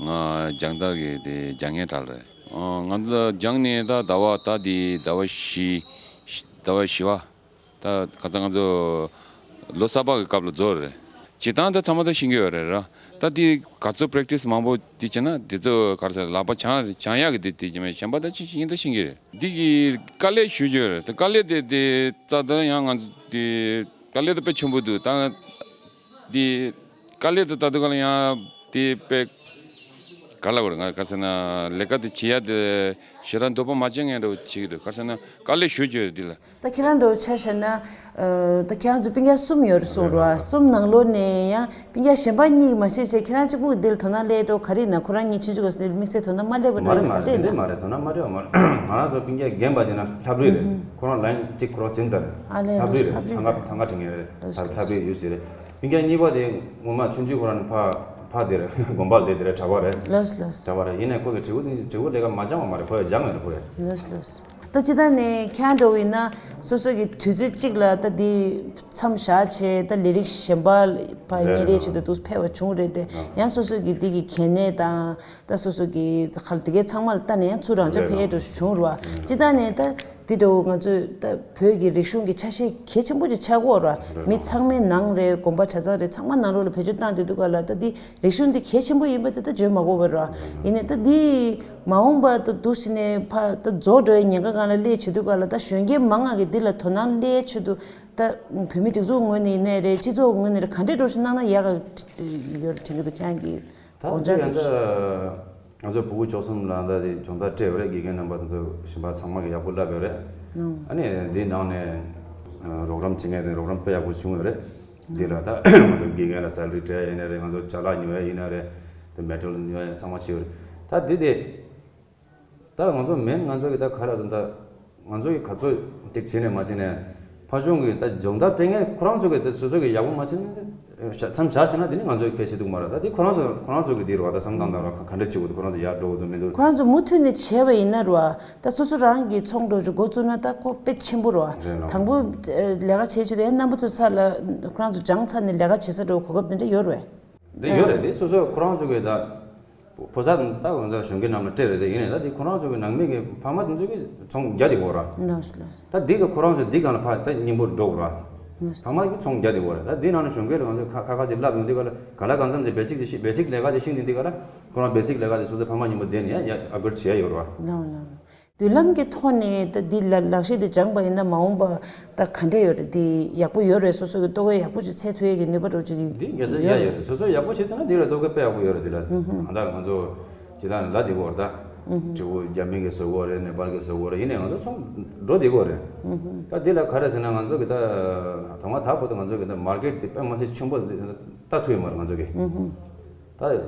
ང་རྒྱང་ཐག་གི་དེ་རྒྱང་ངེས་གྲལ་རེད། ཨ། ང་ཚོ་རྒྱང་ནས་ད་ཟླ་བ་ད་དེ་ཟླ་བ་བཞི། ཟླ་བ་བཞི་པ། ད་ཁ་སང་ང་ཚོ་ལོ་གསར་པ་གི་སྐབས་ལ་རྫོགས་རེད། བྱེད་སྟངས་ད་ཚང་མ་ད་ཤེས་ཀྱི་ཡོད་རེད་ར། ད་དེ་ག་ཚོད་པེ་རེག་ཊི་སི་མང་པོ་དེ་བྱས་ན་དེ་ཚོ་ག་རེ་ཟེར་ལག་པ་སྦྱང་སྦྱང་ཡག་གི་དེ་དེ་བྱས་མ་གཞན་པ་ད་ཅི་ཞིག་ཡིན་ད་ཤེས་ཀྱི་རེད། འདི་གི་དཀའ་ལས་ཞུ་རྒྱུ་རེད། དཀའ་ལས་དེ་དེ་རྩ་ད་ཡང་ང་ཚོ་དེ་དཀའ་ལས་དེ་དཔེ་ཆེན་པོ་འདུག་ད་དེ་དཀའ་ལས་དེ་ལྟ་དུས་ག་ལ་ཡང་དེ་དཔེ་ག་ལ་བར་ང་ག་ཟེར་ན་ལས་ཀ་དེ་བྱེད་ཡ་དེ་ཞེ་དྲག་འདོད་པ་མ་བྱེད་མཁན་འདྲ་བོ་བྱེད་ཀྱི་འདུག་ག་ཟེར་ན་དཀའ་ལས་ཞུ་རྒྱུ་རེད་འདི་ལ། ད་ཁྱེད་རང་འདྲ་བོ་ཆ་བཞག་ན། ཨ། ད་ཁྱེད་རང་ཚོ་སྤུན་ཀྱག་གསུམ་ཡོད་རེད་གསུངས་རེད་བ། གསུམ་ནང་ལོགས་ནས་ཡང་སྤུན་ཀྱག་གཞན་པ་གཉིས་ཀྱིས་མ་ཤེས་བྱས་ཁྱེད་རང་གཅིག་པུ་འདིར་དོ་སྣང་སླེབས་འགྲོ་ག་རེ་ཡིན་ན། ཁོ་རང་གཉིས་ཆུང་ཆུང་སྐབས་སུ་དམིགས་བསལ་དོ་སྣང་མ་སླེབས་པ་འདྲ་བོ་ཡིན་ན་ག་འདྲ་ཡིན་ན། མ་རེད་མ་རེད། དེ་འདྲ་མ་རེད། དོ་སྣང་མ་སླེབས་པ་མ་རེད། ང་རང་ཚོ་སྤུན་ཀྱག་རྒན་པ་བྱས་ན་ལྷ་བུ་རི་རེད། ཁོ་རང་ལན་གཅིག་ཁོ་རང་ཟིན་ཚར་རེད། ཨ་ལས་ལྷ་བུ་རི་རེད། ལྷ་བུ་རི། ཐང་ག་ཐང་ག་དྲན་མཁན་རེད། ལྷ་ལྷ་བུ་རི་ཡུལ་ཟེར་རེད། སྤུན་ཀྱག་གཉིས་པ་དེ་ངོ་མ་ཆུང་ཆུང་ཁོ་རང་ནི་ཕ་ཕ་དེ་རེད། དགོན་པ་ལ་བསྡད་དེ་རེད། གྲྭ་པ་རེད། ལགས་ལགས། གྲྭ་པ་རེད། ཡིན་ནའི་ཁོ་གི་དྲིལ་བུ་དེ་དྲིལ་བུ་ལས་ཀ་མ་སྦྱངས་པ་མ་རེད། ཁོ་ཡང་སྦྱངས་ཡོད་རེད་ཁོ་ཡང་། ལགས་ལགས། ད་སྤྱིར་བཏང་ནས་ཁྱེད་འདྲ་བོ་ཡིན་ན་སོ་སོ་གི་དུས་ཚོད་གཅིག་ལ་ད་འདི་མཚམས་བཞག་བྱས་ད་ལས་རིགས་གཞན་པ་ཕར་རེད་གཉེར་ཡས་ཆེད་དུ་འདུག་ཕེབས་པ་བྱུང་རེད་དེ། ཡང་སོ་སོ་གི་འདི་གི་གལ་གནད་དང་ད་སོ་སོ་གི་ཁ་ལ་དེ་གའི་ཚང་མ་ལ་ལྟ་ནས་ཡང་ཚུར་རང་འཇགས་ཕེབས་ཡས་འདྲ་བྱུང་རེད་བ། སྤྱིར་བཏང་ནས་ད་འདི་འདྲ་བོ་ང་ཚོས་ད་བོད་ཀྱི་རིག་གཞུང་གི་ཆ་ཤས་གལ་ཆེན་པོ་ཅིག་ཆགས་ཀྱི་ཡོད་རེད་བ། མི་ཚང་མའི་ནང་རེད། དགོན་པ་གྲྭ་ཚང་རེད། ཚང་མ་ནང་ལོགས་ལ་བེད་སྤྱོད་བཏང་བསྡད་དུས་ག་ལ་ད་འདི་རིག་གཞུང་འདི་གལ་ཆེན་པོ་ཡིན་པ་དེ་ད་བརྗོད་མ་དགོས་པ་རེད་བ། ཡིན་ནའི་ད་འདི་མ་འོངས་པ་ད་འདུག་བྱས་ནས་ཕར་ད་རྫོགས་འགྲོ་བའི་ཉེན་ཁ་སྒང་ལ་སླེབས་བྱེད་དུས་ག་ལ་ད་གཞོན་སྐྱེས་མང་ང་གིས་འདི་ལ་དོ་སྣང་སླེབས་ཆེད་དུ་ད་བོད་མི་སྒྲིག་འཛུགས་ངོས་ནས་ཡིན་ནའི་རེད། སྤྱི་ཚོགས་ངོས་ནས་རེད། ག་འདྲས་འདྲ་བོ་ཞིག་གནང་ན་ཡག་ག་ཡོད་རེད་དྲན་གྱི་འདུག་ཁྱེད་རང་གི་དགོངས་འཆར་འདྲ་བོ་ཞིག་ང་ཚོ་ཕྲུ་གུ་བཅུ་གསུམ་ལ་ད་དེ་སྦྱོང་བརྡར་སྤྲད་ཡོད་རེད། དགེ་རྒན་རྣམ་པ་དེ་ཚོ་གཞན་པ་ཚང་མ་གིས་ཡག་པོ་བསླབས་ཡོད་རེད། ཨ་ནི་འདིའི་ནང་ནས་རོགས་རམ་བྱེད་མཁན་དེ་རོགས་རམ་དཔེ་ཡག་པོ་བྱུང་ཡོད་རེད། འདི་ལ་ད་ང་ཚོ་དགེ་རྒན་ལ་སེ་ལ་རི་སྤྲད་ཡ་ཡིན་ན་རེད། ང་ཚོ་ཅ་ལག་ཉོ་ཡ་ཡིན་ན་རེད། དེ་མེ་ཊལ་ཉོ་ཡ་ཚང་མ་བྱས་ཡོད་རེད། ད་འདི་དེ་ད་ང་ཚོ་མེམ་ང་ཚོ་གི་ད་ག་རེ་ད་ང་ཚོ་གི་ག་ཚོད་ཅིག་བྱས་ནས་མ་བྱས་ནས་ཕར་ཕྱོགས་ཀྱི་ད་སྦྱོང་བརྡར་སྤྲད་མཁན་ཁོ་རང་ཚོ་གི་ད་སོ་སོ་གི་ཡག་པོ་མ་བྱས་ན། མཚམས་བཞག་བྱས་ན་དེ་ནི་ང་ཚོའི་གལ་ཆེ་འདུག་མ་རེད། ད་དེ་ཁོ་རང་ཚོ་ཁོ་རང་ཚོ་གི་དེ་རེད་བ། ད་བསམ་སྟངས་དང་ར་ག་འདྲ་བྱེད་དགོས་འདུག་ཁོ་རང་ཚོ་ཡར་འགྲོ་དགོས་འདུག་མི་འདུག་ཁོ་རང་ཚོ་མུ་མཐུད་ནས་བྱས་པ་ཡིན་ན་རེད་བ། ད་སོ་སོ་རང་གི་ཚོང་འགྲོ་རྒྱུ་འགོ་བཙུགས་ན་ད་ཁོ་དཔེ་ཆེན་པོ་རེད་བ། རེད་ལགས། དང་པོ་ལས་ཀ་བྱེད་ཆེད་དུ་ཡང་རྣམ་པ་ཚོ་ཚར་ལ་ཁོ་རང་ཚོ་སྦྱངས་ཚར་ནས་ལས་ཀ་བྱེད་ས་འགྲོ་གོ་སྐབས་དེ་འདྲ་ཡོད་རེད་བས། འདི་ཡོད་རེད། དེ་སོ་སོ་ཁོ་རང་ཚོ་གི་ད་ཕོ་གསར་ད་ང་ཚོ་གཞོན་སྐྱེས་རྣམས་ལ་སྤྲད་རེད། དེ་ཡིན་ནའི་ད་དེ་ཁོ་རང་ཚོ་གི་ནང་མི་གི་ཕ་མ་དེ་ཚོ་གི་ཚོང་རྒྱག་བསྡད་ཡོད་རེད། ལགས་ལགས། ད་འདི་ག་ཁོ་རང་ཚོ་འདི་ག་ལ་ཕར་ད་སྙིང་པོ་འགྲོ་དགོས་ར། ཕ་མ་གིས་ཚོང་རྒྱག་བསྡད་ཡོད་རེད། ད་འདི་ནང་ནས་གཞོན་སྐྱེས་ལ་ང་ཚོས་ཁ་ཁ་ཁ་ཅིག་བསླབ་ཡོང་དུས་ག་ལ་ག་ལ་གང་འཚམ་ཅིག་བེ་སིག་ཅིག་ཤེས། བེ་སིག་ལས་ཀ་ཅིག་ཤེས་ནས་འདི་ག་ལ་ཁོ་རང་བེ་སིག་ལས་ཀ་དེ་སོ་སོའི་ཕ་མ་མཉམ་པོ་བསྡད་ནས་ཡང་ཡང་ཨབ་གྲེ་ཌི་བྱེད་ཡ་ཡོད་རེད་བ། ལགས་ལགས། མདུན་ལམ་གྱི་ཐོག་ནས་ད་འདི་ལ་ལག་ཤེས་འདི་སྦྱངས་པ་ཡིན་ན་མ་འོངས་པ་ད་ག་འདྲ་ཡོད་རེད། འདི་ཡག་པོ་ཡོད་རེད། སོ་སོ་གི་ལྟོ་གོས་ཡག་པོ་ཅིག་འཚོལ་ཐུབ་ཡས་ཀྱི་ནུས་པ་འདྲ་ཅིག་འདི་ངེས་ཚོད་ཡ་ཡོད་རེད། སོ་སོ་ཡག་པོ་བྱེད་ཐུབ་ན་འདི་ལ་ལྟོ་གོས་དཔེ་ཡག་པོ་ཡོད་རེད། འདི་ལ་ཨ་ད་ང་ཚོ་ཇི་ལྟར་ལ་འདི་གོ་རེད། ད་ཕྲུ་གུ་རྒྱ་མི་གིས་བཟོ་གོ་རེད། ནེ་པཱལ་གིས་བཟོ་གོ་རེད། ཡིན་ནའི་ང་ཚོ་ཚོང་འགྲོ་བསྡད་གོ་རེད། ད་འདི་ལ་ག་རེ་ཟེར་ན་ང་ཚོ་གི་ད་ད་ང་ད་བར་དུ་ང་ཚོ་གི་ད་མར་ཀེཊ་དེ་དཔེ་མ་སྲིད་ཆེན་པོ་ལྟ་ཐུབ་ཡོད་མ་རེད་ང་ཚོ་གི། ད་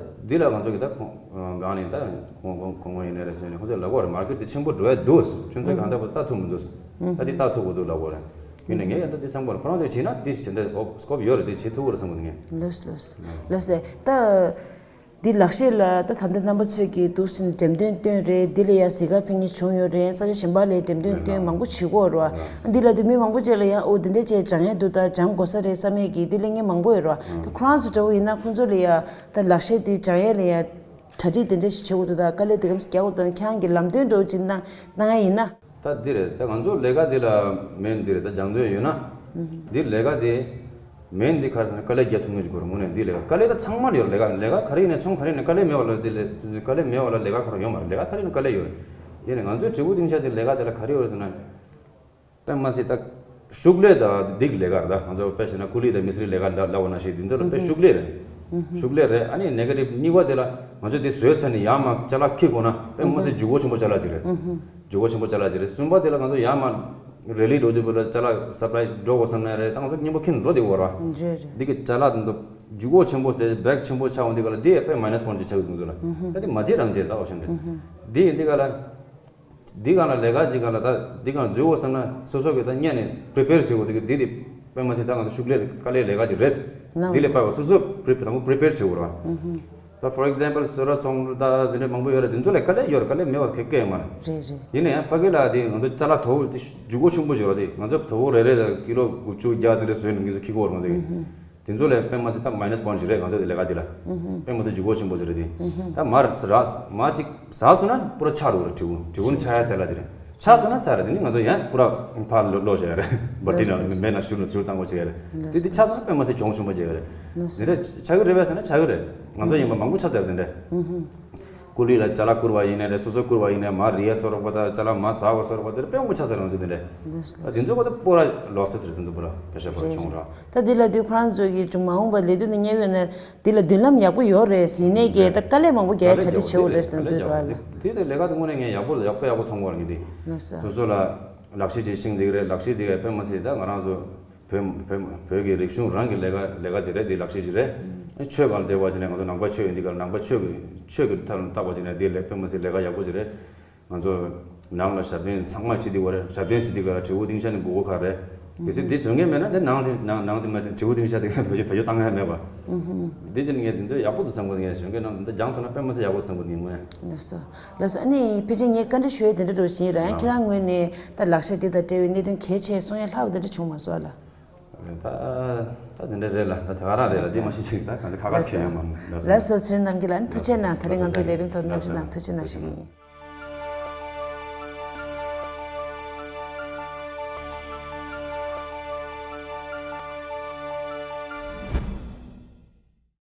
འདི་ལ་ང་ཚོ་གི་ད་ཁོང་སྒང་ནས་ད་ཁོང་ཁོང་ཁོང་ཁོང་ཡིན་ནའི་རེད་ཟེར་ནས་ཁོང་ཚོས་ལབ་གོ་རེད། མར་ཀེཊ་དེ་ཆེན་པོ་འགྲོ་ཡ་འདུག་ཁྱོད་ཚོས་གང་ལྟར་ལྟ་ཐུབ་མི་འདུག་ད་འདི་ལྟ་ཐུབ་གོ་འདུག་ལབ་གོ་རེད། ཡིན་ནའི་ངས་ཡང་ད་འདི་བསམ་གོ་ར། ཁོ་རང་ཚོས་བྱས་ན་འདི་བྱེད་འདྲ་སྐོབ་ཡོད་རེད། འདི་བྱེད་ཐུབ་ཀྱི་རེད་བསམ་གོ་ངས། ལགས་ལགས་ལགས་སེ། ད་འདི་ལག་ཤེས་ལ་ད་ད་ལྟ་རྣམ་པ་ཚོས་ཀྱིས་འདུག་ཟིན་འགྲེམས་སྟོན་བཏོན་རེད། འདི་ལ་ཡང་གཟིགས་ག་ཕེབས་མཁན་བྱུང་ཡོད་རེད། ས་ཆ་གཞན་པ་ལ་འགྲེམས་སྟོན་བཏོན་མང་པོ་བྱེད་ཀྱི་ཡོད་རེད་བ། འདི་ལ་དེ་མི་མང་པོ་ཅིག་ལ་ཡང་ཨོ་འདི་འདྲ་ཅིག་སྦྱང་ཡ་འདུག་ད་སྦྱང་དགོས་ས་རེད་བསམ་ཡས་ཀྱི་འདི་ལ་མཁན་མང་པོ་ཡོད་རེད་བ། ད་ཁོ་རང་ཚོ་འདྲ་བོ་ཡིན་ན་ཁོང་ཚོ་ལ་ཡང་ད་ལག་ཤེས་འདི་སྦྱང་ཡས་ལ་ཡང་གྲ་སྒྲིག་དེ་འདྲ་ཞིག་བྱེད་དགོས་འདུག་ད་དཀའ་ལས་དེ་གམ་ཞིག་རྒྱག་དགོས་འདུག་ད་ཁྱེད་རང་གི་ལམ་སྟོན་འདྲ་བོ་ཅིག་གནང་གནང་ཡ་ཡིན་ན། ད་འདི་རེད། ད་ང་ཚོ་ལས་ཀ་འདི་ལ་མེན་འདི་རེད། ད་སྦྱང་འདོད་ཡོད་ན། འདི་ལས་ཀ་འདི་མེན་འདི་ག་རེ་ཟེར་ན་དཀའ་ལས་རྒྱག་ཐུབ་མཁན་ཞིག་དགོས་རེད། དངོས་གནས་འདི་ལས་ཀ་དཀའ་ལས་ད་ཚང་མར་ཡོད་རེད། ལས་ཀ་ལས་ཀ་ག་རེ་ཡིན་ནའི་ཚོང་ག་རེ་ཡིན་ནའི་དཀའ་ལས་མེད་པ་ལ་འདི་ལས་དཀའ་ལས་མེད་པ་ལ་ལས་ཀ་ཁོ་རང་ཡོད་མ་རེད། ལས་ཀ་ག་རེ་ཡིན་ནའི་དཀའ་ལས་ཡོད་རེད། ཡིན་ནའི་ང་ཚོའི་དྲིལ་བུ་སྡིངས་ཆ་འདི་ལས་ཀ་འདི་ལ་ག་རེ་ཡོད་རེད་ཟེར་ན། དཔེ་མ་སྲིད་ད་ཤུགས་ལས་དང་འདི་གི་ལས་ཀ་རེད། ད་ང་ཚོ་དཔེ་བྱས་ན་ཀུ་ལི་དང་མི་སི་རི་ལས་ཀ་འདྲ་ལབ་པ་ནང་བཞིན་འདི་ཚོ་ལ་དཔེ་ཤུགས་ལས་རེད། ཤུགས་ལས་རེད། ཨ་ནི་ནེ་གེ་ཊིབ་གཉིས་པ་དེ་ལ་ང་ཚོ་དེ་བཟོས་ཚར་ནས་ཡར་མར་ཅ་ལག་འཁྱེར་དགོས་ན་དཔེ་མ་སྲིད་ལྗིད་ཁོག་ཆེན་པོ་ཅ་ལག་ཅིག་རེད། ལྗིད་ཁོག་ཆེན་པོ་ཅ་ལག་ཅིག་རེད། གསུམ་པ་དེ་ལ་ང་ཚོ་ཡར་མར་རེ་ལི་འགྲོ་རྒྱུ་བོ་ལ་ཅ་ལག་སབ་ལའི་འགྲོ་དགོས་བསམ་ན་རེད། ད་ང་ཚོ་མཉམ་པོ་འཁྱེར་ནས་འགྲོ་བསྡད་དགོས་རེད་བ། རེད་རེད། འདི་གི་ཅ་ལག་འདི་ལྗིད་ཁོག་ཆེན་པོ་ཟེར་བེག་ཆེན་པོ་ཆགས་འོང་དུས་ག་ལ་འདི་དཔེ་མའི་ནས་པོ་ཡིན་ཅིག་ཆགས་ཀྱི་འདུག་ང་ཚོ་ལ། ད་འདི་མ་བརྗེད་རང་བརྗེད་ད་འོ་བྱུང་རེད། འདི་ཡིན་དུས་ག་ལ། འདི་སྒང་ལ་ལས་ཀ་ཅིག་སྒང་ལ་ད་འདི་སྒང་འཛུལ་བ་བསམ་ན་སོ་སོ་གི་ད་སྔོན་ནས་པི་རི་པེར་བྱེད་དགོས། འདི་གི་འདི་དེ་དཔེ་མ་སྲིད་ད་ང་ཚོ་ཤུགས་ལས་དཀའ་ལས་ལས་ཀ་ཅིག་རེད། གནང་འདི་ལས་དཔའ་བ་སོ་སོ་པི་རི་དང་པོ་པི་རི་པེར་བྱེད་དགོས་ར། ད་for example་སོ་ར་ཚོང་ད་འདི་འདྲ་མང་པོ་ཡོད་ར། འདི་ཚོ་ལས་དཀའ་ལས་ཡོད་ར། དཀའ་ལས་མེད་པ་ག་གེ་མ་རེད། རེད་རེད། ཡིན་ན་ཡང་ཕ་གི་ལ་དེ་ང་ཚོ་ཅ་ལག་དོ་དེ་ལྗིད་ཁོག་ཆེན་པོ་ཅིག་ཡོད་ར། དེ་ང་ཚོ་དོ་པོ་རེ་རེ་ད་ཀི་ལོ་དགུ་བཅུ་བརྒྱ་དེ་འདྲ་བཟོས་ནས་ང་ཚོ་འཁྱེར་གྱི་ཡོད་ར། ང་ཚོ་གི་དེ་ཚོ་ལས་དཔེ་མ་སྲིད་ད་མའི་ནས་པོ་ཡིན་ཅིག་རེད། ང་ཚོ་དེ་ལས་ཀ་དེ་ལ་དཔེ་མ་སྲིད་ལྗིད་ཁོག་ཆེན་པོ་ཅིག་རེད། དེ་ད་མར་ར་མར་ཅིག་ཟགས་སོང་ན་པུ་ར་ཆག་འགྲོ་ར། དྲིལ་བུ་དྲིལ་བུ་ནི་ཆག་ཡ་ཅ་ལག་ཅིག་རེད། ཆག་སོང་ན་ཚར་རེད། དེ་ནི་ང་ཚོ་ཡང་པུ་ར་ཕར་ལོག་ལོག་བྱ་ཡ་རེད། བ་ཏི་ནང་མེ་ནང་བཞུར་ནས་བཞུར་བཏང་དགོས་བྱ་ཡ་རེད། དེ་དེ་ཆག་སོང་ན་དཔེ་མ་སྲིད་གྱོང་ཆེན་པོ་བྱ་ཡ་རེད། དེ་འདྲ་ཆག་གི་རེད་པས་ཟེར་ན་ཆག་གི་རེད། ང་ཚོ་ཡིན་པ་མང་པོ་ཆགས་ཚར་དེ་འདྲ། ཀུ་ལི་ལ་ཅ་ལག་བསྐུར་བ་ཡིན་ནའི་རེད། སོ་སོ་བསྐུར་བ་ཡིན་ནའི་མར་རི་ཡ་སོར་བ་དང་ཅ་ལག་མར་ཟགས་པ་སོར་བ་དེ་རེད། དཔེ་མང་པོ་ཆགས་ཚར་རེད། ང་ཚོ་དེ་འདྲ་ད་དེ་ཚོ་གོ་ད་པུ་ར་ལོ་སི་རེད། དེ་ཚོ་པུ་ར་པེ་ཤ་པུ་ར་ཆུང་ར། ད་འདི་ལ་དུས་ཁོ་རང་ཚོ་གི་ཅུང་མ་འོངས་པ་ལས་དུས་ནས་ཉེ་བའི་ནས་འདི་ལ་མདུན་ལམ་ཡག་པོ་ཡོད་རེད་ཟེར་ནས་ཀྱི་ད་དཀའ་ལས་མང་པོ་རྒྱག་གྲ་སྒྲིག་བྱེད་འོ་རེད་ཟེར་འདོད་ར་ལ། དེ་དེ་ལས་ཀ་དེ་དངོས་གནས་ངས་ཡག་པོ་ཡག་པོ་ཡག་པོ་མཐོང་གི་ཡོད་རེད། ངས་དེ་ལགས་སོ། སོ་སོ་ལ་ལག་ཤེས་ཅིག་ཤེས་འདི་གི་རེད། ལག་ཤེས་འདི་ག་དཔེ་མ་སྲིད་ད་ང་རང་ཚོ་བོད་བོད་བོད་ཀྱི་རིག་གཞུང་རང་གི་ལས་ཀ་ལས་ཀ་ཅིག་རེད། འདི་ལག་ཤེས་ཅིག་རེད། ཆོས་སྒང་ལ་བལྟས་པ་ཅིག་ནས་ང་ཚོ་ནང་པ་ཆོས་ཡིན་འདི་ག་ལ་ནང་པ་ཆོས་ཀྱི་ཆོས་ཀྱི་ཐབས་ལ་བལྟས་པ་ཅིག་ནས་འདི་ལས་དཔེ་མ་སྲིད་ལས་ཀ་ཡག་པོ་ཅིག་རེད། ང་ཚོ་ནང་ལ་ཞབས་བརྟན་ཚང་མ་བྱེད་དུས་བ་རེད། ཞབས་བརྟན་བྱེད་དུས་ག་ལ་དྲིལ་བུ་སྡིངས་ཆ་ནི་དགོས་མཁོ་ག་རེད། གལ་སྲིད་འདི་བཟོ་མཁན་མེད་ན་འདི་ནང་དེ་ནང་ནང་དེ་མ་དྲིལ་བུ་སྡིངས་ཆ་དེ་བེད་སྤྱོད་བེད་སྤྱོད་བཏང་མཁན་མེད་པ། འདི་ཅི་ནི་ངས་འདི་ཚོ་ཡག་པོ་འདུག་བསམ་གི་འདུག་ངས་གཞོན་སྐྱེས་རྣམས་འདི་སྦྱང་ཐུབ་ན་དཔེ་མ་སྲིད་ཡག་པོ་བསམ་གི་འདུག་ངས། ལགས་སོ། ལགས་སོ། ཨ་ནི་ཕལ་ཆེར་ངས་བཀའ་འདྲི་ཞུ་ཡས་དེ་འདྲ་འགྲོ་བཞིན་རང་ཁྱེད་རང་ངོས་ནས་ད་ལག་ཤེས་འདི་དང་འབྲེལ་བའི་གནད་དོན་གལ་ཆེ་གསུང་ཡས་ལྷག་པ་དེ་འདྲ་བྱུང་མ་སོང་ལ། ད་ད་དེ་འདྲ་རེད་ལ། ད་དེ་ག་རང་རེད་ལ། འདི་མ་ཤེས་ཅིག་ད་ག་ཚོད་ཁ་ཁ་ཤེས་ཡོད་མ་རེད། ལགས་སོ། ཚེ་རིང་རྣམ་རྒྱལ་ལགས་ཐུགས་རྗེ་གནང་། ད་རེས་ང་ཚོའི་ལས་རིམ་ཐོག་གནས་ཚུལ་ནང་ཐུགས་རྗེ་གནང་ཞུ་གི་ཡིན།